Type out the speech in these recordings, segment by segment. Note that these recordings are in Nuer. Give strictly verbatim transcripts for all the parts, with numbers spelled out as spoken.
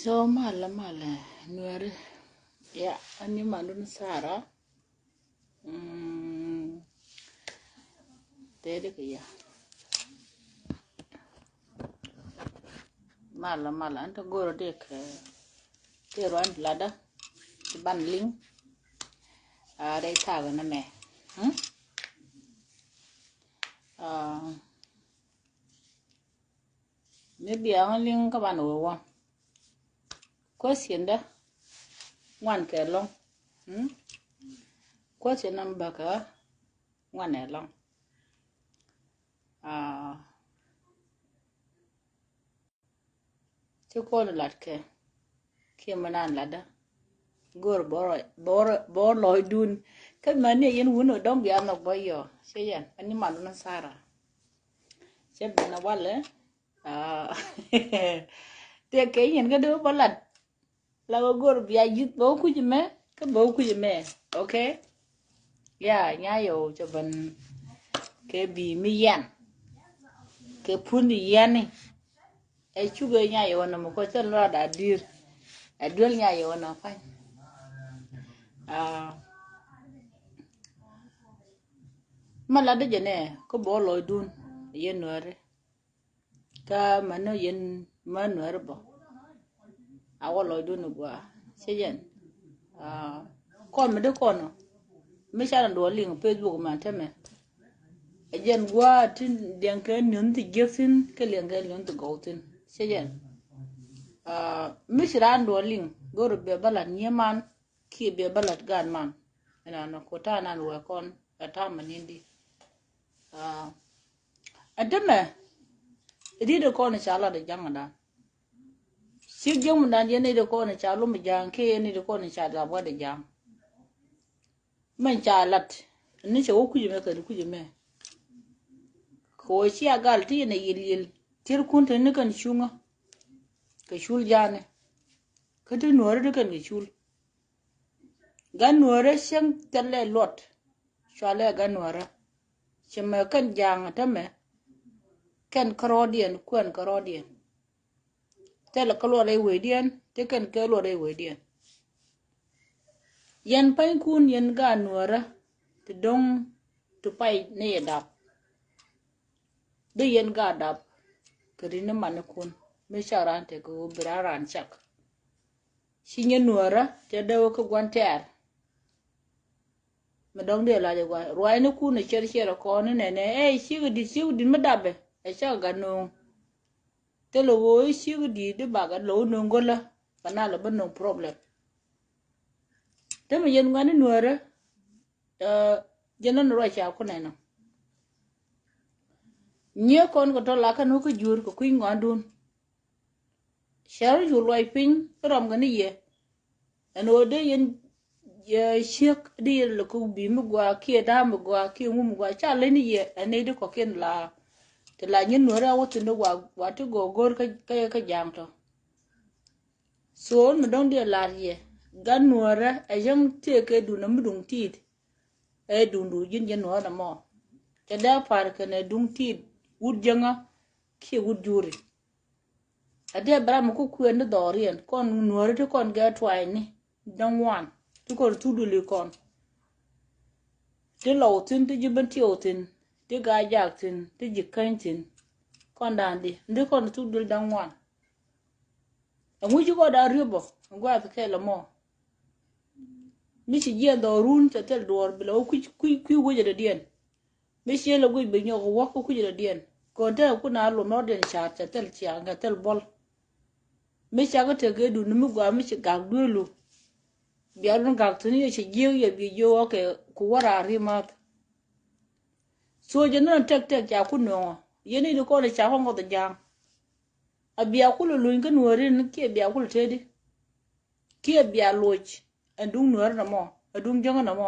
So malɛ malɛ nuɛri. Ya, ani mandun Sara. Mm. Tɛdi kɛ ya. Malɛ malɛ an ta goro dik. Ti ruan ladä ti ban liŋ. A rɛy tagä nɛ mɛ. Hmm? A, mi bia ɣän liŋ kä ban wee wä. Question dä ŋuan kɛ lɔŋ. Hmm? Question number kä ŋuan ɛ lɔŋ. A, Ci kɔn lat kɛ kiɛ mi nan latdä. Go̱o̱r bɔr bɔr bɔr lɔcdun. Kä mani yɛn wun ɔ dɔ̱ŋ bia nhɔk bä yɔ ci yɛn ani mandun Sara. Cɛ ben a walɛ. Tëë kɛ yɛn kä dee bä lat. La wä go̱r bia yi̱th bä wä kuc mɛ kä bä wä kuc mɛ. Okay. Ya nya yɛ wä cɛ ben kɛ bi mi yɛn kɛ pun yɛn ni. Ɛ cuk ɛ nya yɛ wä nɔ mɛ kɔ cɛ lɔra da dir. Ɛ duel nya yɛ wä nɔ pany. Ah. Ma la dee jɛ nɛ kä bä wä lɔcdun yɛ nuɛri. Kä mänä yɛn män nuɛri bä. A wä lɔcdun gua cɛ jɛn. Ah, kɔn mi dee kɔn mi ca na duɔ liŋ Facebook man tämɛ. Ɛ jɛn gua ti liɛŋkɛ ni̱n ti jiäk thi̱n kä liɛŋkɛ ni̱n ti gɔw thi̱n cɛ jɛn. Ah, mi ci raan duɔ liŋ go̱r bɛ bä lat nyiee man kiɛ bɛ bä lat gaat man. Ɛnɔnɔ ko ta̱a̱ nan wɛ kɔn ɛ ta̱a̱ mɛ ni̱n di. Ah, ɛ tämɛ ɛ di̱t ɛ kɔn ca lat ɛ ja̱ŋ dan. Cik jiäk mi dan yɛn i̱ dee kɔn ca lom ja̱a̱ŋ kiɛ yɛn i̱ dee kɔn ca dap wä dee ja̱a̱ŋ. Mɛn ca lat ni cɛ wä kuc mɛ kɛ ni kuc mɛ. Kɛ wä cia gal ti yɛn a yil yil tier kun te ni kɛn cuŋä kɛ cul ja̱a̱ni. Kä ti nuɔri ti kɛn kɛ cul. Gan nuɔri cieŋ thilɛ luɔt. Cualɛ gan nuɔri cɛ mɛ kɛn ja̱a̱ŋ a tämɛ. Kɛn kärɔɔdiɛn kuɛn kärɔɔdiɛn. Thilɛ kä luɔt rɛy wecdiɛn ti kɛn kɛ luɔt rɛy wecdiɛn. Yɛn panykun yɛn gaat nuɔrä ti do̱ŋ ti pay ni yɛ dap. Dee yɛn gaat dap kɛ ri ni manikun mi cak raan tɛ kɛ ɣöö bi raan raan cak. Ci nyɛ nuɔrä tɛ dee wä kä gua̱n tɛɛr. Mi dɔ̱ŋ dee lacɛ gua̱n ruacnikun ɛ cɛr cɛr ɛ kɔn ni nɛnɛ ɛ cikɛ di̱t cikɛ di̱t mi dapɛ ɛ cak gat no̱o̱ŋ. Thilɛ ɣöö i̱ ciek i̱ di̱i̱t i̱ bakɛ lo̱w no̱o̱ŋ go̱lä kɛ nal ɛ bä no̱o̱ŋ problem. Te mi yɛn ŋuɛ̈ni nuäärä. Jɛn nɔn ruac ca kunɛ nɔ. Nyiee kɔn kɛ tɔ̱ lakä ni wä kä juur kɛ kui̱ny ŋɔandun. Cɛ rɔ cu luɔc piny kä rɔm kɛ ni yɛ. Ɛn ɣöö dee yɛn ciek di yɛn lɛ kok bi̱i̱ mi gɔaa kiɛ da̱a̱ mi gɔaa kiɛ ŋu mi gɔaa ca leny ni yɛ ɛ nɛy di kɔ̱kiɛn la. Ti la nyin nuɔ̱ɔ̱ri a wä thi̱n di wa wa ti gɔɔ go̱o̱r kä kä kä ja̱a̱ŋ tɔ. Thuɔ̱ɔ̱n mi dɔ̱ŋ di ɛ lar yɛ gan nuɔ̱ɔ̱rä ɛ yäŋ tëëkɛ duundä mi duŋ ti̱i̱t. Ɛ duundu ji̱n jɛ nuɔ̱ɔ̱rä mɔ cɛ dee a pa̱r kɛn ɛ duŋ ti̱i̱t wut jäŋä kiɛ wut juuri. A dee bɛ ram mi ku kuɛn ni dhɔriɛn kɔn nuɔ̱ɔ̱ri ti kɔn gɛ tua̱a̱cni dɔ̱ŋ ŋuan ti kɔn thuk duli kɔn. Ti lɔw thi̱n ti ji̱ ben tiɛw thi̱n ti gaa jak thi̱n ti ji̱ käny thi̱n. Kɔn da̱a̱n di ti kɔn thuk duli dɔ̱ŋ ŋuan. Ɛŋu ci kɔn da̱a̱n riöp bɔ ɛŋu a thi kɛɛl ɛmɔ. Mi ci jiɛn dhɔrun cɛ thil duɔ̱ɔ̱r bi lɛ wä kui̱ kui̱ kui̱ wecɛ dɔ̱diɛn. Mi ciël ɛ guic bi nyɔk wä kä kui̱c rɔ diɛn kɔn te kun a lom rɔ diɛn ca̱a̱t cɛ thil ciaŋ kɛ thil buɔl. Mi cakɛ tek kɛ duni mi gɔaa mi ci gak duelu. Bia lun gak thin yɛ ci jiëk yɛ bi jiök ɔ kɛ ku wä raar ri math. Thuɔc jɛ nɔn tek tek ca ku nöŋɔ yɛn i̱ di kɔn ca kɔ ŋɔth ja̱a̱ŋ. A bia kul luny kä nuɔ̱ɔ̱rin kiɛ bia kul tedi. Kiɛ bia loc ɛ duŋ nuäärä nɔmɔ ɛ duŋ jäŋä nɔmɔ.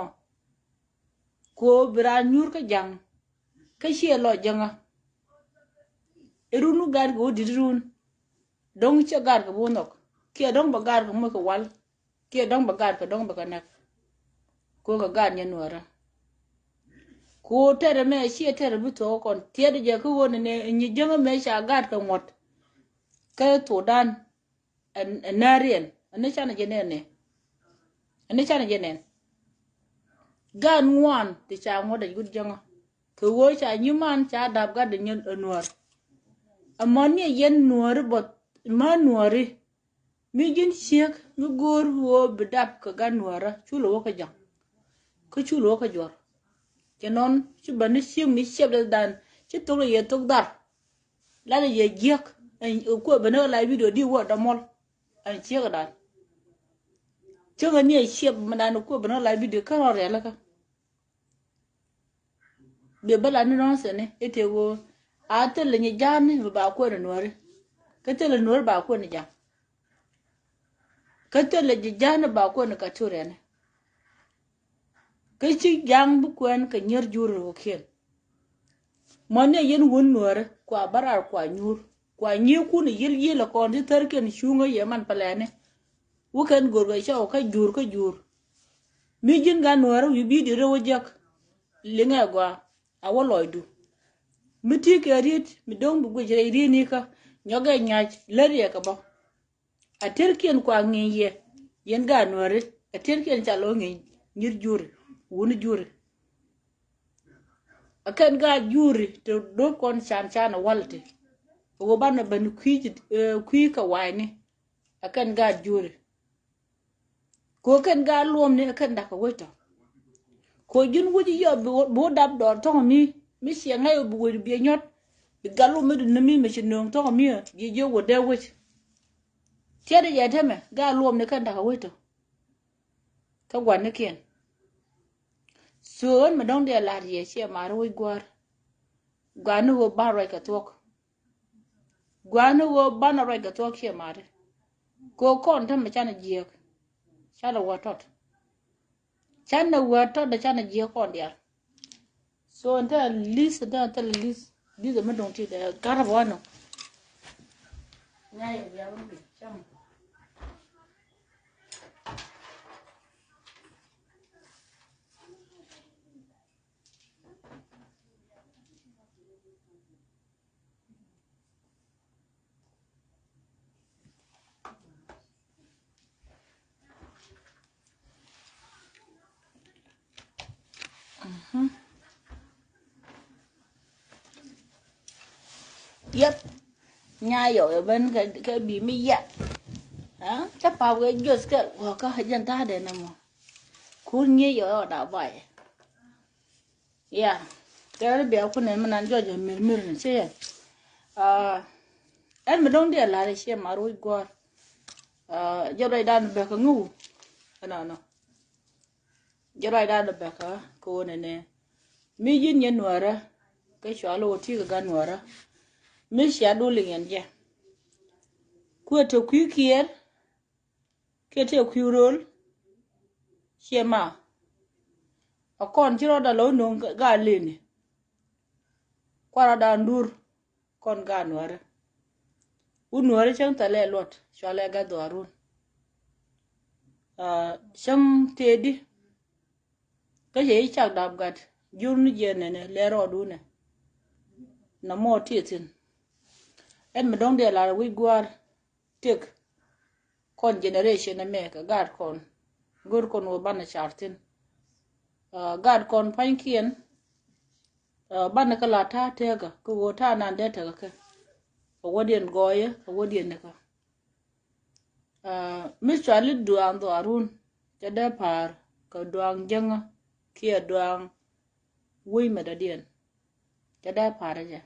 Kuɔ bi raan nyuur kä ja̱ŋ kä ciɛ lɔ jäŋä. Ɛ run wä ga̱a̱t kɛ wä di̱t run. Dɔ̱ŋ cɛ ga̱a̱t kɛ bi wä nhɔk kiɛ dɔ̱ŋ bɛ ga̱a̱t kɛ moc kɛ wal. Kiɛ dɔ̱ŋ bɛ gaat kɛ dɔ̱ŋ bɛ kɛ nɛk. Kɛ ɣöö kɛ gaat nyɛ nuäärä. Kɛ ɣöö tɛrɛ mɛ ciɛ tɛrɛ bi thuɔ̱k kɔn tiɛt jɛ kä ɣöö nɛ nɛ nyi jäŋä mɛ ca gaat kɛ ŋuɔ̱t. Kä Thudan ɛ nääriɛn ɛn ni canɛ jɛ nɛn nɛ. Ɛn ni canɛ jɛ nɛn. Gaat ŋuan ti ca ŋuɔ̱t ɛ gut jäŋä. Kɛ ɣöö ca nyiman ca dap gat di nyɛ nuäär. Ɛmɔ ni ɛ yɛn nuääri bä ma nuääri. Mi ji̱n ciek mi go̱o̱r ɣöö bi dap kɛ gat nuäärä cu lɛ wä kä ja̱ŋ. Kä cu lɛ wä kä juɔ̱r. Cɛ nɔn ci bä ni ciek mi ciɛp dee dan ci thok lɛ yɛ thok dhar. Lat lɛ yɛ jiäk ɛn kuɛ bä ni ɣä la video di wä dɔmɔl. Ɛn ciek dan. Cäŋɛ ni ɛ ciɛp mi dan kuɛ bä ni ɣä la video kä rɔ rialikä. Biɛ bä la ni nɔnsɛni i̱ tëë ɣöö a thilɛ nyi ja̱a̱ni bi ba kuɛn nuääri. Kä thilɛ nuääri ba kuɛn ja̱a̱n. Kä thilɛ ji̱ ja̱a̱ni ba kuɛn Equatoriani. Kä ci ja̱a̱ŋ bi kuɛn kɛ nyier jur ri wä kiɛn. Mɔ ni a yɛn wun nuääri kua bä raar kua nyuur. Kua nyiekun yil yil ɛ kɔn ti thärkiɛn cuŋä yɛ man pɛlɛni. Wä kɛn go̱rkɛ cɔw kä jur kä jur. Mi ji̱n gat nuäärä wi̱i̱ bi̱i̱ di̱t rɛw wä jiäk. Liŋɛ gɔaa a wä lɔcdu. Mi ti kɛ riet mi do̱ŋ bi guic rɛy riet nikä nyɔkɛ nyac lät yɛ kɛ bä. A tërkiɛn kua ŋi̱i̱c yɛ yɛn gat nuäärä a tërkiɛn ca lɔ ŋi̱i̱c nyir juri wuni juri. A kɛn gat juri te do̱p kɔn can can a wal te. Wä banɛ ben kui̱ kui̱ kɛ wa̱i̱ni. A kɛn gat juri. Ko kɛn gaa luɔm ni kɛn dakä wec tɔ. Ko ji̱n wec yɔ bi wä dap dɔɔr tɔŋ mi mi ciɛ ŋa̱c wä bi wec biɛ nyɔt. Bi gal wä mi duni mi mi ci nööŋ tɔŋ mi ji̱ ji̱ wä dee wec. Tiɛt jɛ tɛmɛ gaa luɔm ni kɛn dakä wec tɔ. Kä gua̱n ni kiɛn. Thuɔɔn mi dɔ̱ŋ diɛ la̱r yɛ ciɛ mar wec gua̱a̱r. Gua̱n ni wä bar ruac kɛ thuɔk. Gua̱a̱ni ɣöö banɛ ruac kɛ thuɔ̱k ciɛ ma̱a̱ti. Kɛ ɣöö kɔn tämɛ canɛ jiääk. Canɛ wä tɔt. Canɛ wä tɔt dee canɛ jiääk kɔn diaal. So ɛn te a li̱th ɛn te a thil li̱th li̱th ɛmɛ duŋ ti dee gat rɛ bä wanɔ. Yep. Nya yɔ yɛ ben kɛ bi mi yɛ. Cä pap kɛ jiöth kɛ wä kä jɛn ta̱a̱ dee nɛ mɔ. Kur nyi yɔ yɔ da bay. Ya kɛ ri bia kun nɛ mi nan jɔjɛ mir mir ni ci yɛ. Ɛn mi dɔŋ diɛ lar i̱ ciɛ mar wi̱c guɔ̱ɔ̱r. Jɛ ruacdan bɛ kä ŋuw. Ɛnɔnɔ. Jɛ ruacdan bɛ kä kɛ wä nɛnɛ. Mi ji̱n yɛ nuäärä kä cua lo̱k ti kɛ gat nuäärä. Mi cia dul iŋɛn jɛ. Kuɛ te kui̱ kiɛɛr. Kiɛ tëë kui̱ rööl. Ciɛ ma. A kɔn ci rɔɔda lɔ wä no̱o̱ŋ gaa leni. Kuarɔda ndur kɔn gaa nuäärä. Wut nuäärä cäŋ thɛlɛ luɔt cualɛ gat dhuaarun. Cäŋ tëëdi. Kä cɛ i̱ cak dap gat jur ni jiɛn nɛnɛ lɛ rɔɔdunɛ. Na mɔ ti thi̱n. Ɛn mi dɔ̱ŋ diɛ lar wi̱c gua̱a̱r. Tëk kɔn generation ɛmɛ kɛ gaat kɔn go̱r kɔn wä banɛ car thi̱n. Gaat kɔn pa̱nykiɛn. Banɛ kä la ta̱a̱ tëkä kä wä ta̱a̱ nan dee tëkä kɛ. Kɛ wädiɛn gɔɔyä kɛ wädiɛn nikä. Mi cuali duaŋ dhuaarun cɛ dee pa̱a̱r kɛ duaŋ jäŋä kiɛ duaŋ wec mɛ dɔ̱diɛn. Cɛ dee pa̱a̱r jɛ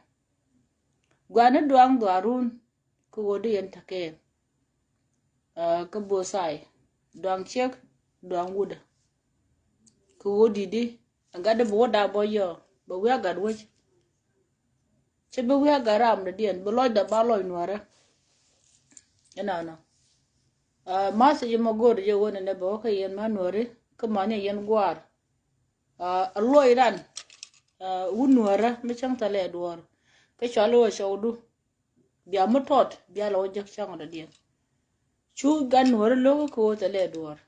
gua̱a̱ni duaŋ dhuaarun. Kä ɣöö di yɛn tekɛ kä both side. Duaŋ ciek duaŋ wudä. Kä ɣöö di di ɛ gat di bi wä da̱a̱ bä yɔ bɛ wi̱i̱ a gat wec. Cɛ bi wi̱i̱ a gat ram dɔ̱diɛn bi lɔcdɛ ba lɔc nuäärä. Inɔnɔ. Ma̱th jɛ mɔ go̱o̱r jɛ ɣöö nɛnɛ bɛ wä kä yɛn ma nuääri kä mani yɛn gua̱a̱r. A luɔc ran wut nuäärä mi cäŋ thilɛ duɔ̱ɔ̱r. Kä cɔl i̱ wä cɔwdu. Bia mi tɔt bia lɛ wä jek cäŋ dɔ̱diɛn. Cu gat nuäärä lo̱k kä wä thilɛ duɔ̱ɔ̱r.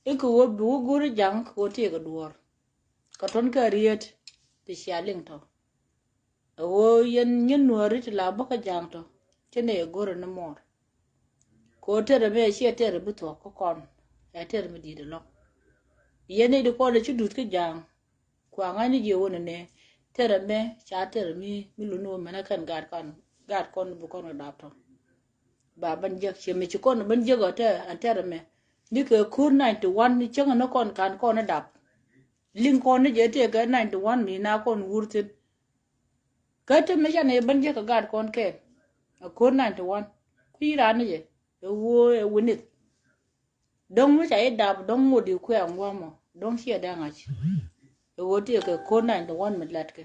I̱ kɛ ɣöö bi wä go̱r i̱ Ja̱ŋ kɛ ɣöö tëëkɛ duɔ̱ɔ̱r. Kɛ tɔ̱n kɛ riet ti cia liŋ tɔ. Ɛ ɣöö yɛn nyin nuääri ti la bä kä Ja̱ŋ tɔ. Ci nɛ yɛ go̱r ni muɔɔr. Kɛ ɣöö tɛrɛ mi ɛ ciɛ tɛrɛ bi thuɔ̱k kä kɔn. Ɛ tɛrɛ mi di̱i̱t ɛlɔ̱ŋ. Yɛn nɛy ti kɔn ɛ ci duth kä Ja̱ŋ. Kua ŋa̱cni jiɛ wä ni nɛ tɛrɛ mɛ ca tɛrɛ mi mi luni wä mɛnɛ kɛn gaat kɔn, gaat kɔn bi kɔn kɛ dap tɔ. Ba ban jek ciɛ mi ci kɔn ban jek ɔ tɛ an tɛrɛ mɛ. Ni kɛ ko̱r ninety one ni cäŋ ni kɔn kan kɔn ni dap. Liŋ kɔn ni jɛ tëë kɛ ninety one mi na kɔn wur thin. Kä te mi ca ni ban jek kɛ gaat kɔn kɛn. A ko̱r ninety one. Ku yi raan ni jɛ. Ɛ woo ɛ winith. Dɔ̱ŋ mi ca i̱ dap dɔ̱ŋ ŋot i̱ kuɛ aŋuamɔ dɔ̱ŋ ciɛ dee ŋa̱c. I̱ ɣöö ti kɛ ko̱r ninety one mi latkɛ.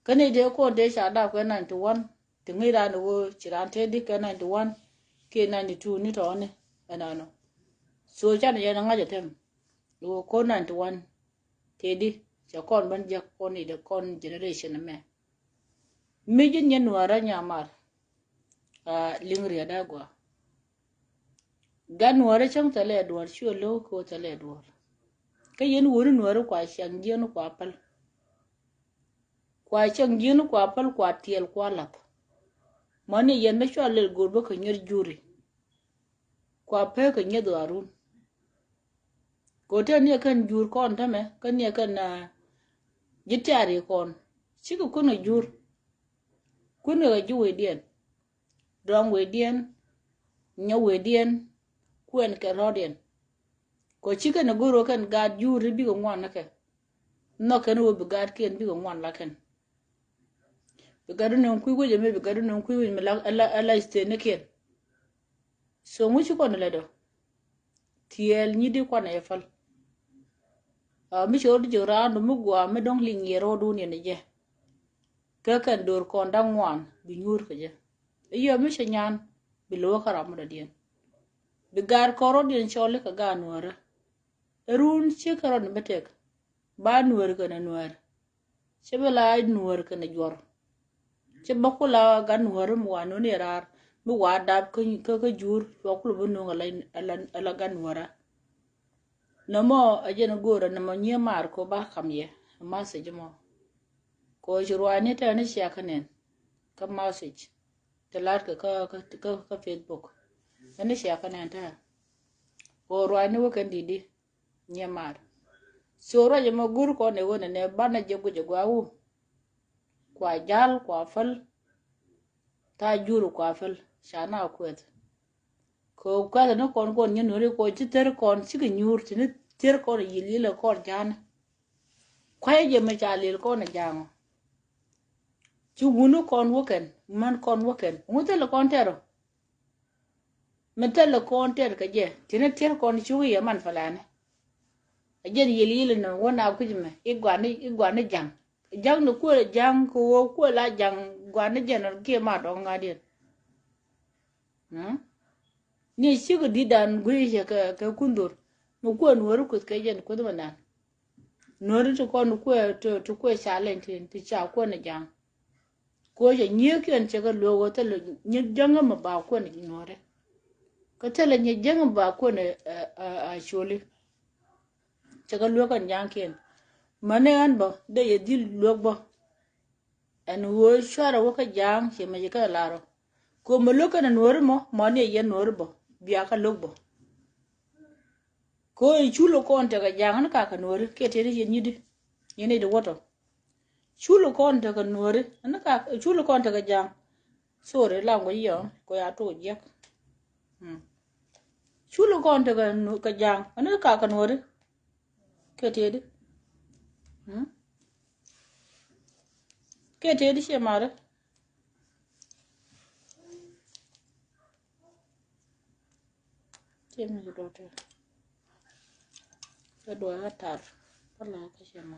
Kä ni dee ko̱r dee ca dap kɛ ninety one ti ŋi̱i̱c raan i̱ ɣöö ci raan tëë di kɛ ninety one kiɛ ninety two ni tɔ̱ɔ̱ni ɛnɔnɔ. So canɛ yɛn ŋa̱c ɛ tɛm i̱ ɣöö ko̱r ninety one tëë di cɛ kɔn ben jek kɔn i̱ dee kɔn generation ɛmɛ. Mi ji̱n nyɛ nuäärä nyamar. Liŋ riet a gɔaa. Gat nuäärä cäŋ thilɛ duɔ̱ɔ̱r ci ɣä lo̱k kɛ ɣöö thilɛ duɔ̱ɔ̱r. Kä yɛn wuni nuäärä kua cäŋ jiɛn kua päl. Kua cäŋ jiɛn kua päl kua tiɛɛl kua la̱th. Mäni yɛn bä cua lɛl go̱o̱r bä kɛ nyɛr juri. Kua pek kɛ nyɛth ɣaarun. Kɛ ɣöö te niɛ kɛn jur kɔn tämɛ kä niɛ kɛn ji̱ tiari kɔn. Cikɛ kun kɛ jur. Kun kɛ ji̱ wecdiɛn. Dɔ̱ŋ wecdiɛn, nyɛ wecdiɛn, kuɛn kɛ rɔ̱diɛn. Kɔ ci kɛn a go̱r wä kɛn gaat juri bikɛ ŋuan ni kɛ. Nhɔk kɛn wä bi gaat kiɛn bikɛ ŋuan la kɛn. Bi gat wä nöŋ kui̱ wec ɛmɛ bi gat wä nöŋ kui̱ wec ɛmɛ la, la, la state ni kiɛn. So ŋu ci kɔn lɛ dɔ. Tiɛɛl nyi di kuan ɛ fäl. Mi ci rɔ̱ di jek raan dɔ mi gua mi dɔ̱ŋ liŋ yɛ rɔ̱ dun yɛn jɛ. Kä kɛn dor kɔn da̱ŋ ŋuan bi nyuur kɛ jɛ. I̱ yɔ mi cɛ nyan bi lo̱wä kä ram mi dɔ̱diɛn. Bi gaar kɔn rɔ̱diɛn cɔl i̱ kɛ gaar nuäärä. Ɛ run ci kɛ rɔ̱diɛn bi tɛk. Ba nuäär kɛn ɛ nuäär. Cɛ bi la nuäär kɛn ɛ juɔr. Cɛ bä kula gan nuäär mi wa nuni raar mi wa dap kä kä jur cua kula bi nuŋ ala ala ala gan nuäärä. Nɔmɔ a jɛn go̱o̱rä nɔmɔ nyiee maar ko ba kam yɛ a message mɔ. Ko ci ruaacni tɛni cia kä nɛn kä message ti lat kɛ kä kä kä Facebook. Ɛni cia kä nɛn tɛ ko ruaacni wä kɛn didi. Nyɛ mar. So ruac ɛmɔ gur kɔn ɛ ɣöö nɛnɛ banɛ jɛ guic ɛ gua wu. Kua jal kua päl. Tha jur kua päl ca na kuɛth. Kɛ kuɛth ni kɔn kɔn nyɛ nuɔri kɔ ci thir kɔn cikɛ nyuur ti ni thir kɔn yil yil ɛ kɔn jan. Kuay jɛ mɛ ca lil kɔn ɛ jaŋɔ. Ci wuni kɔn wä kɛn man kɔn wä kɛn ŋu thil kɔn tɛrɔ. Mi thilɛ kɔn tɛr kɛ jɛ ti ni tiɛr kɔn cuk yɛ man fɛlɛni. A jɛn yil yil ni wä na kui̱c mɛ i̱ guani i̱ guani ja̱ŋ. Ja̱ŋ ni kuël ja̱ŋ kɛ wä kuël a ja̱ŋ guani jɛn kiɛ ma dɔ̱ŋ ŋa̱diɛn. Ni cikɛ di̱t dan gui̱c cɛ kɛ kɛ kun dhor mi kuël nuɔri kuth kɛ jɛn kuth mɛ nan. Nuɔri ti kɔn kuël ti kuël ca lɛn ti ti ca kuɛn ja̱ŋ. Koc a nyieekiɛn cɛ kɛ luek wä thilɛ nyɛ jäŋä mɛ ba kuɛn nuɔrɛ. Kä thilɛ nyɛ jäŋä mɛ ba kuɛn a coli. Cɛ kɛ luek kɛn ja̱ŋkiɛn. Mäni ɣän bä dee yɛ dhil luek bä. Ɛn ɣöö cuarɛ wä kä ja̱a̱ŋ cɛ mɛ cɛ kɛ larɔ. Ko mɛ luek kɛn nuɔri mɔ mäni yɛ yɛn nuɔri bä bia kä luek bä. Ko i̱ cul kɔn tekɛ ja̱a̱ŋ ni kakä nuɔri kiɛ tëë ni yɛn nyidi. Yɛn i̱ di wätɔ. Cul kɔn tekɛ nuɔri ni kakä cul kɔn tekɛ ja̱a̱ŋ. Sorry language yɔ ko ya tok jiɛk. Cul kɔn tekɛ kɛ ja̱a̱ŋ ni kakä nuɔri. Kiɛ tëë di. Kiɛ tëë di ciɛ mari. Tiɛ mi ci dɔ̱tɛ. Kä duɔ̱ɔ̱r kä tar kä la kä cɛ ma.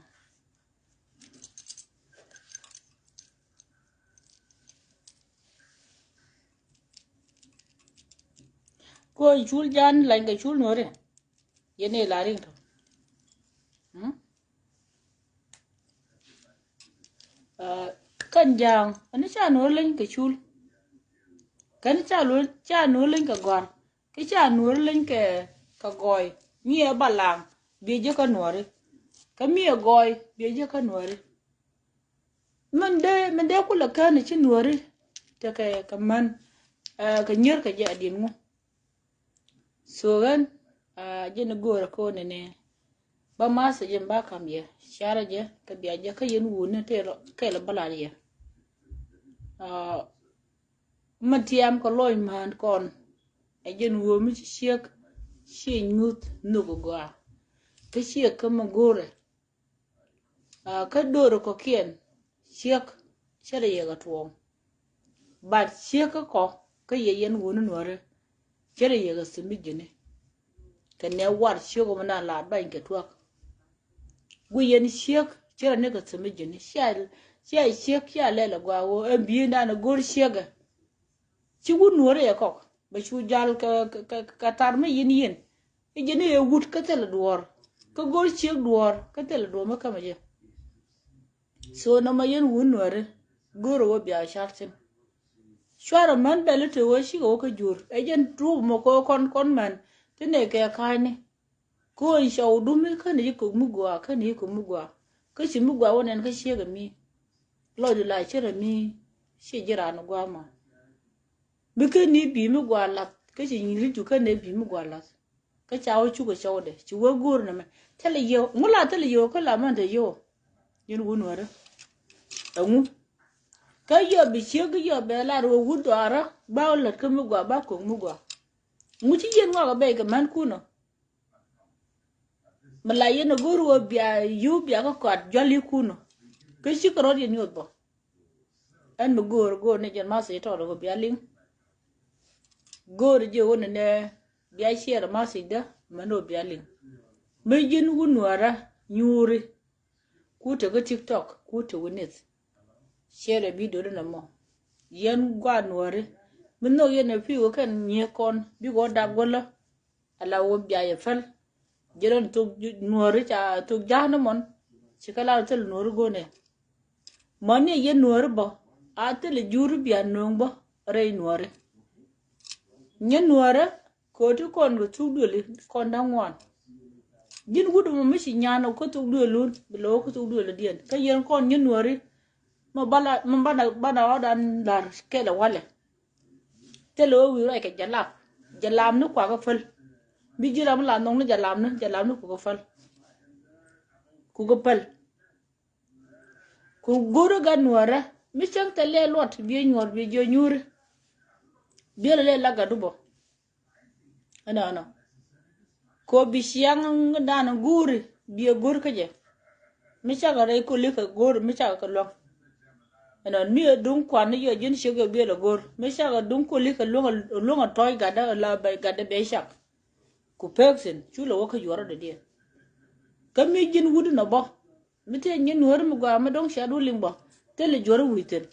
Ko cul jan lany kɛ cul nuɔri. Yɛn i̱ la riŋ tɔ. Kɛn ja̱a̱ŋ ani ca nuɔr leny kɛ cul. Kɛn ca nuɔr leny kɛ gɔ̱a̱r ki ca nuɔr leny kɛ kɛ gɔɔy. Mi ɛ balaŋ, biɛ jɛ kä nuɔri. Kä mi ɛ gɔɔy, biɛ jɛ kä nuɔri. Min dee, min dee kulɛ kään ci nuɔri. Tekɛ kɛ män, ɛ, kɛ nyier kɛ jɛ a diɛn ŋu. So ɣän, ɛ, jɛn go̱o̱rɛ ko̱n ni nɛ. Ba math jɛ ba kam yɛ. Carɛ jɛ, kɛ bia jɛ kä yɛn wuni tëë rɔ, kɛl bä lat yɛ. Ɛ, ma tiam kɛ lɔc mään kɔn. Ɛ jɛn wuni mi ci ciek, ci nyuth nhök gɔaa. Kä ciek kä ma go̱o̱rɛ. Aa, kä do̱r kɔ̱kiɛn ciek cärɛ yɛ kɛ tuɔɔŋ. But ciek kä kɔ kä yɛ yɛn wuni nuɔri cärɛ yɛ kɛ thimi ji̱ni. Kɛ nɛ war ciek ɔmɔ na la ba̱ny kɛ tuak. Guic yɛn ciek cärɛ ni kɛ thimi ji̱ni. Cia, cia ciek cia lɛl ɛ gɔaa ɣöö ɛn bi̱i̱n dan ɛ go̱r ciekɛ. Ci wut nuɔ̱ɔ̱rä yɛ kɔk bɛ cu jal kɛ, kɛ, kɛ, kɛ tar mi yin yin. I̱ jɛ ni ɛ wut kä thilɛ duɔ̱ɔ̱r. Kä go̱r ciek duɔ̱ɔ̱r kä thilɛ duɔ̱ɔ̱r mi kämɛ jɛ. So nɔmɔ yɛn wut nuɔ̱ɔ̱rä go̱r ɛ wä bia car thin. Cuarɛ män bɛl i̱ te wä cikɛ wä kä jur ɛ jɛn tuɔp mɔ kɛ wä kɔn kɔn män. Ti nɛ kɛ ka̱a̱cni. Ko̱o̱n cɔwdu mi kä ni ci kök mi gɔaa, kä ni ci kök mi gɔaa. Kä ci mi gɔaa wä nɛn kä ciek ɛ mi. Lɔcdu la cärɛ mi ci ji̱ raan gɔaa mɔ. Mi kä ni bi mi gɔaa lath, kä ci nyi̱ri cu kä ni bi mi gɔaa lath. Kä ca wä cukɛ cɔwdɛ, ci wä go̱o̱r nɛmɛ. Thilɛ yio̱w, ŋu la thilɛ yio̱w kä la mɛn te yio̱w. Yɛn wut nuɔ̱ɔ̱rä. Ɛŋu. Kä yio̱w bi ciek kä yio̱w bɛ lar wä wut dhɔaarä, ba wä lät kä mi gɔaa, ba kök mi gɔaa. Ŋu ci yɛn ŋɔak ɛ bɛy kɛ män kun ɔ. Mi la yɛn a go̱o̱r ɣöö bia yio̱w bia kä kɔat jual i̱ kun ɔ. Kä cikɛ rɔ̱t yɛn nyoth bä. Ɛn mi go̱o̱r go̱o̱r ni jɛn math i̱ tɔɔt ɣöö bia liŋ. Go̱o̱r ji̱ ɣöö ni nɛ bia ciɛɛr math i̱ dä mɛn ɣöö bia liŋ. Mi ji̱n wut nuɔ̱ɔ̱rä nyuuri. Ku te kä TikTok, ku te kä nith. Ciɛɛr ɛ bidio di nɔmɔ. Yɛn gua̱a̱ nuɔ̱ɔ̱ri. Mi nhök yɛn ɛ pi̱i̱ ɣöö kɛn nyiee kɔn bikɛ ɣöö dak guäl lä. Ala wä bia yɛ päl. Jɛ rɔn thok nuɔ̱ɔ̱ri ca thok ja̱a̱n mɔn. Ci kɛ la thil nuɔ̱ɔ̱ri go̱nɛ. Mɔn ni yɛ nuɔ̱ɔ̱ri bä. A thil jur bia nööŋ bä rɛy nuɔ̱ɔ̱ri. Nyɛ nuɔ̱ɔ̱rä ko̱ti kɔn kɛ thuk duëli kɔn da̱ŋ ŋuan. Ji̱n wut mɔ mi ci nyan ɔ kä thuk duëlun bi lo̱o̱ kä thuk duëli diɛn kä yɛn kɔn nyɛ nuɔ̱ɔ̱ri. Mɔ bana, mɔ bana, bana ɣɔdan lar kɛlɛ walɛ. Thilɛ wä wi̱i̱ ruac kɛ jalap. Jalapni kuakä päl. Bi ji̱ ram la nhɔkni jalapni, jalapni kukä päl. Kukä päl. Ku go̱rä gat nuɔ̱ɔ̱rä mi cäŋ thilɛ luɔt biɛ nyuɔ̱ɔ̱r biɛ jiɔ nyuuri. Biɛ lɛ lɛ la gatdu bä. Ɛnɔnɔ. Ko bi ciaŋ dan go̱o̱ri biɛ go̱r kä jɛ. Mi cakɛ rɛy koli kɛ go̱r mi cakɛ kɛ luäŋ. Ɛnɔn mi ɛ duŋ kuan ni yɔ ji̱n ciek yɔ biɛ lɛ go̱r mi cakɛ duŋ koli kɛ luäŋ, luäŋ ɛ tɔ̱ɔ̱c gatdä la bɛ gatdä bɛ cak. Ku pek thin cu lɛ wä kä yuɔrä dɔ̱diɛn. Kä mi ji̱n wut inɔ bä. Mi tëë nyin nuɔ̱ɔ̱ri mi gɔaa mi dɔ̱ŋ cia duɔ̱ɔ̱r liŋ bä thilɛ juɔ̱ri wi̱i̱ thi̱n.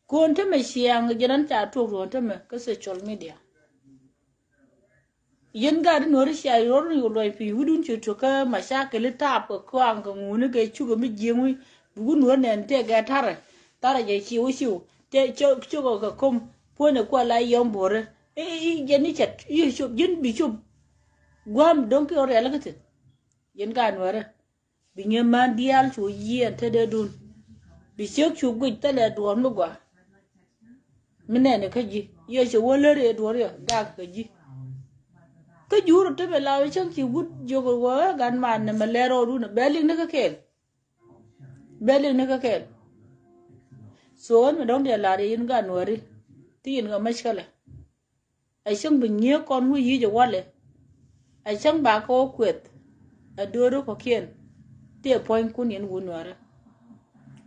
Ko̱n tämɛ ciaŋ jɛn ɛn ca tuɔɔk ruɔ̱ɔ̱n tämɛ kä social media. Yɛn gaat nuɔ̱ɔ̱ri cia ruɔ̱ɔ̱r ni luɔc pi̱i̱ wi̱dun ci tuɔ̱k kä macakɛl i̱ taap kɛ kɔaŋ kɛ ŋuni kɛ cukɛ mi jiɛŋ wi̱i̱. Bi wut nuɔ̱ɔ̱ri nɛn tëë gɛ tarɛ tarɛ jɛ ciw ciw tëë cok cok kɛ ko̱m puɔ̱nɛ kuɛ la yɔm bo̱o̱rɛ. I̱ jɛn i̱ cɛt i̱ cop ji̱n bi cop. Gua̱a̱m dɔ̱ŋ ki ɣän rialikä thi̱n. Yɛn gaat nuɔ̱ɔ̱rä. Bi ŋi̱eec män diaal cu yiɛn tetdädun. Bi ciek cu guic thilɛ duɔ̱ɔ̱r mi gɔaa. Mi nɛni kä ji̱ yɛ cɛ wä lär yɛ duɔ̱ɔ̱r yɛ gak kä ji̱. Kä jur ti mi la wä cäŋ ci wut jiök wä gat man ni mɛ lɛr rɔɔdun bɛ liŋ ni kä kɛɛl. Bɛ liŋ ni kä kɛɛl. So ɣän mi dɔ̱ŋ diɛ lar yɛ yɛn gat nuɔ̱ɔ̱ri ti yɛn kä mäc kälɛ. Ɛ cäŋ bi nyiee kɔn wi̱i̱ yic ɛ walɛ. Ɛ cäŋ ba kɛ wä kueth. Ɛ do̱ri kɔ̱kiɛn. Tëë puɔ̱nykun yɛn wut nuɔ̱ɔ̱rä.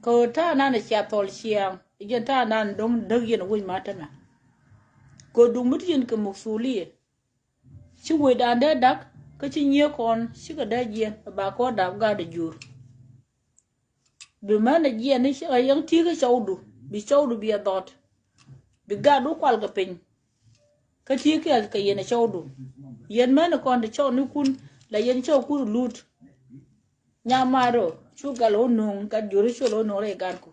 Kɛ ɣöö ta̱a̱ nan ɛ cia thɔl ciaŋ ɛ jɛn ta̱a̱ nan dɔ̱ŋ däk yɛn ɛ wi̱c ma̱t tämɛ. Kɛ duŋ mi ti yɛn kɛ mukthul i̱ yɛ ci wecdan dee dak kä ci nyiee kɔn cikɛ dee jiɛn ɛ ba kɛ wä dap gat ɛ jur. Bi män ɛ jiɛn ni cä yäŋ ti̱i̱ kä cɔwdu bi cɔwdu bi ɛ dhɔt. Bi gatdu kual kɛ piny. Kä ti̱i̱ kɛ kɛ yɛn ɛ cɔwdu. Yɛn män ɛ kɔn ti cɔw ni kun la yɛn cɔw kun lut. Nyamaat ɔ cu gal ɣä nuŋ gat juri col ɣä nuŋ rɛy gan ku.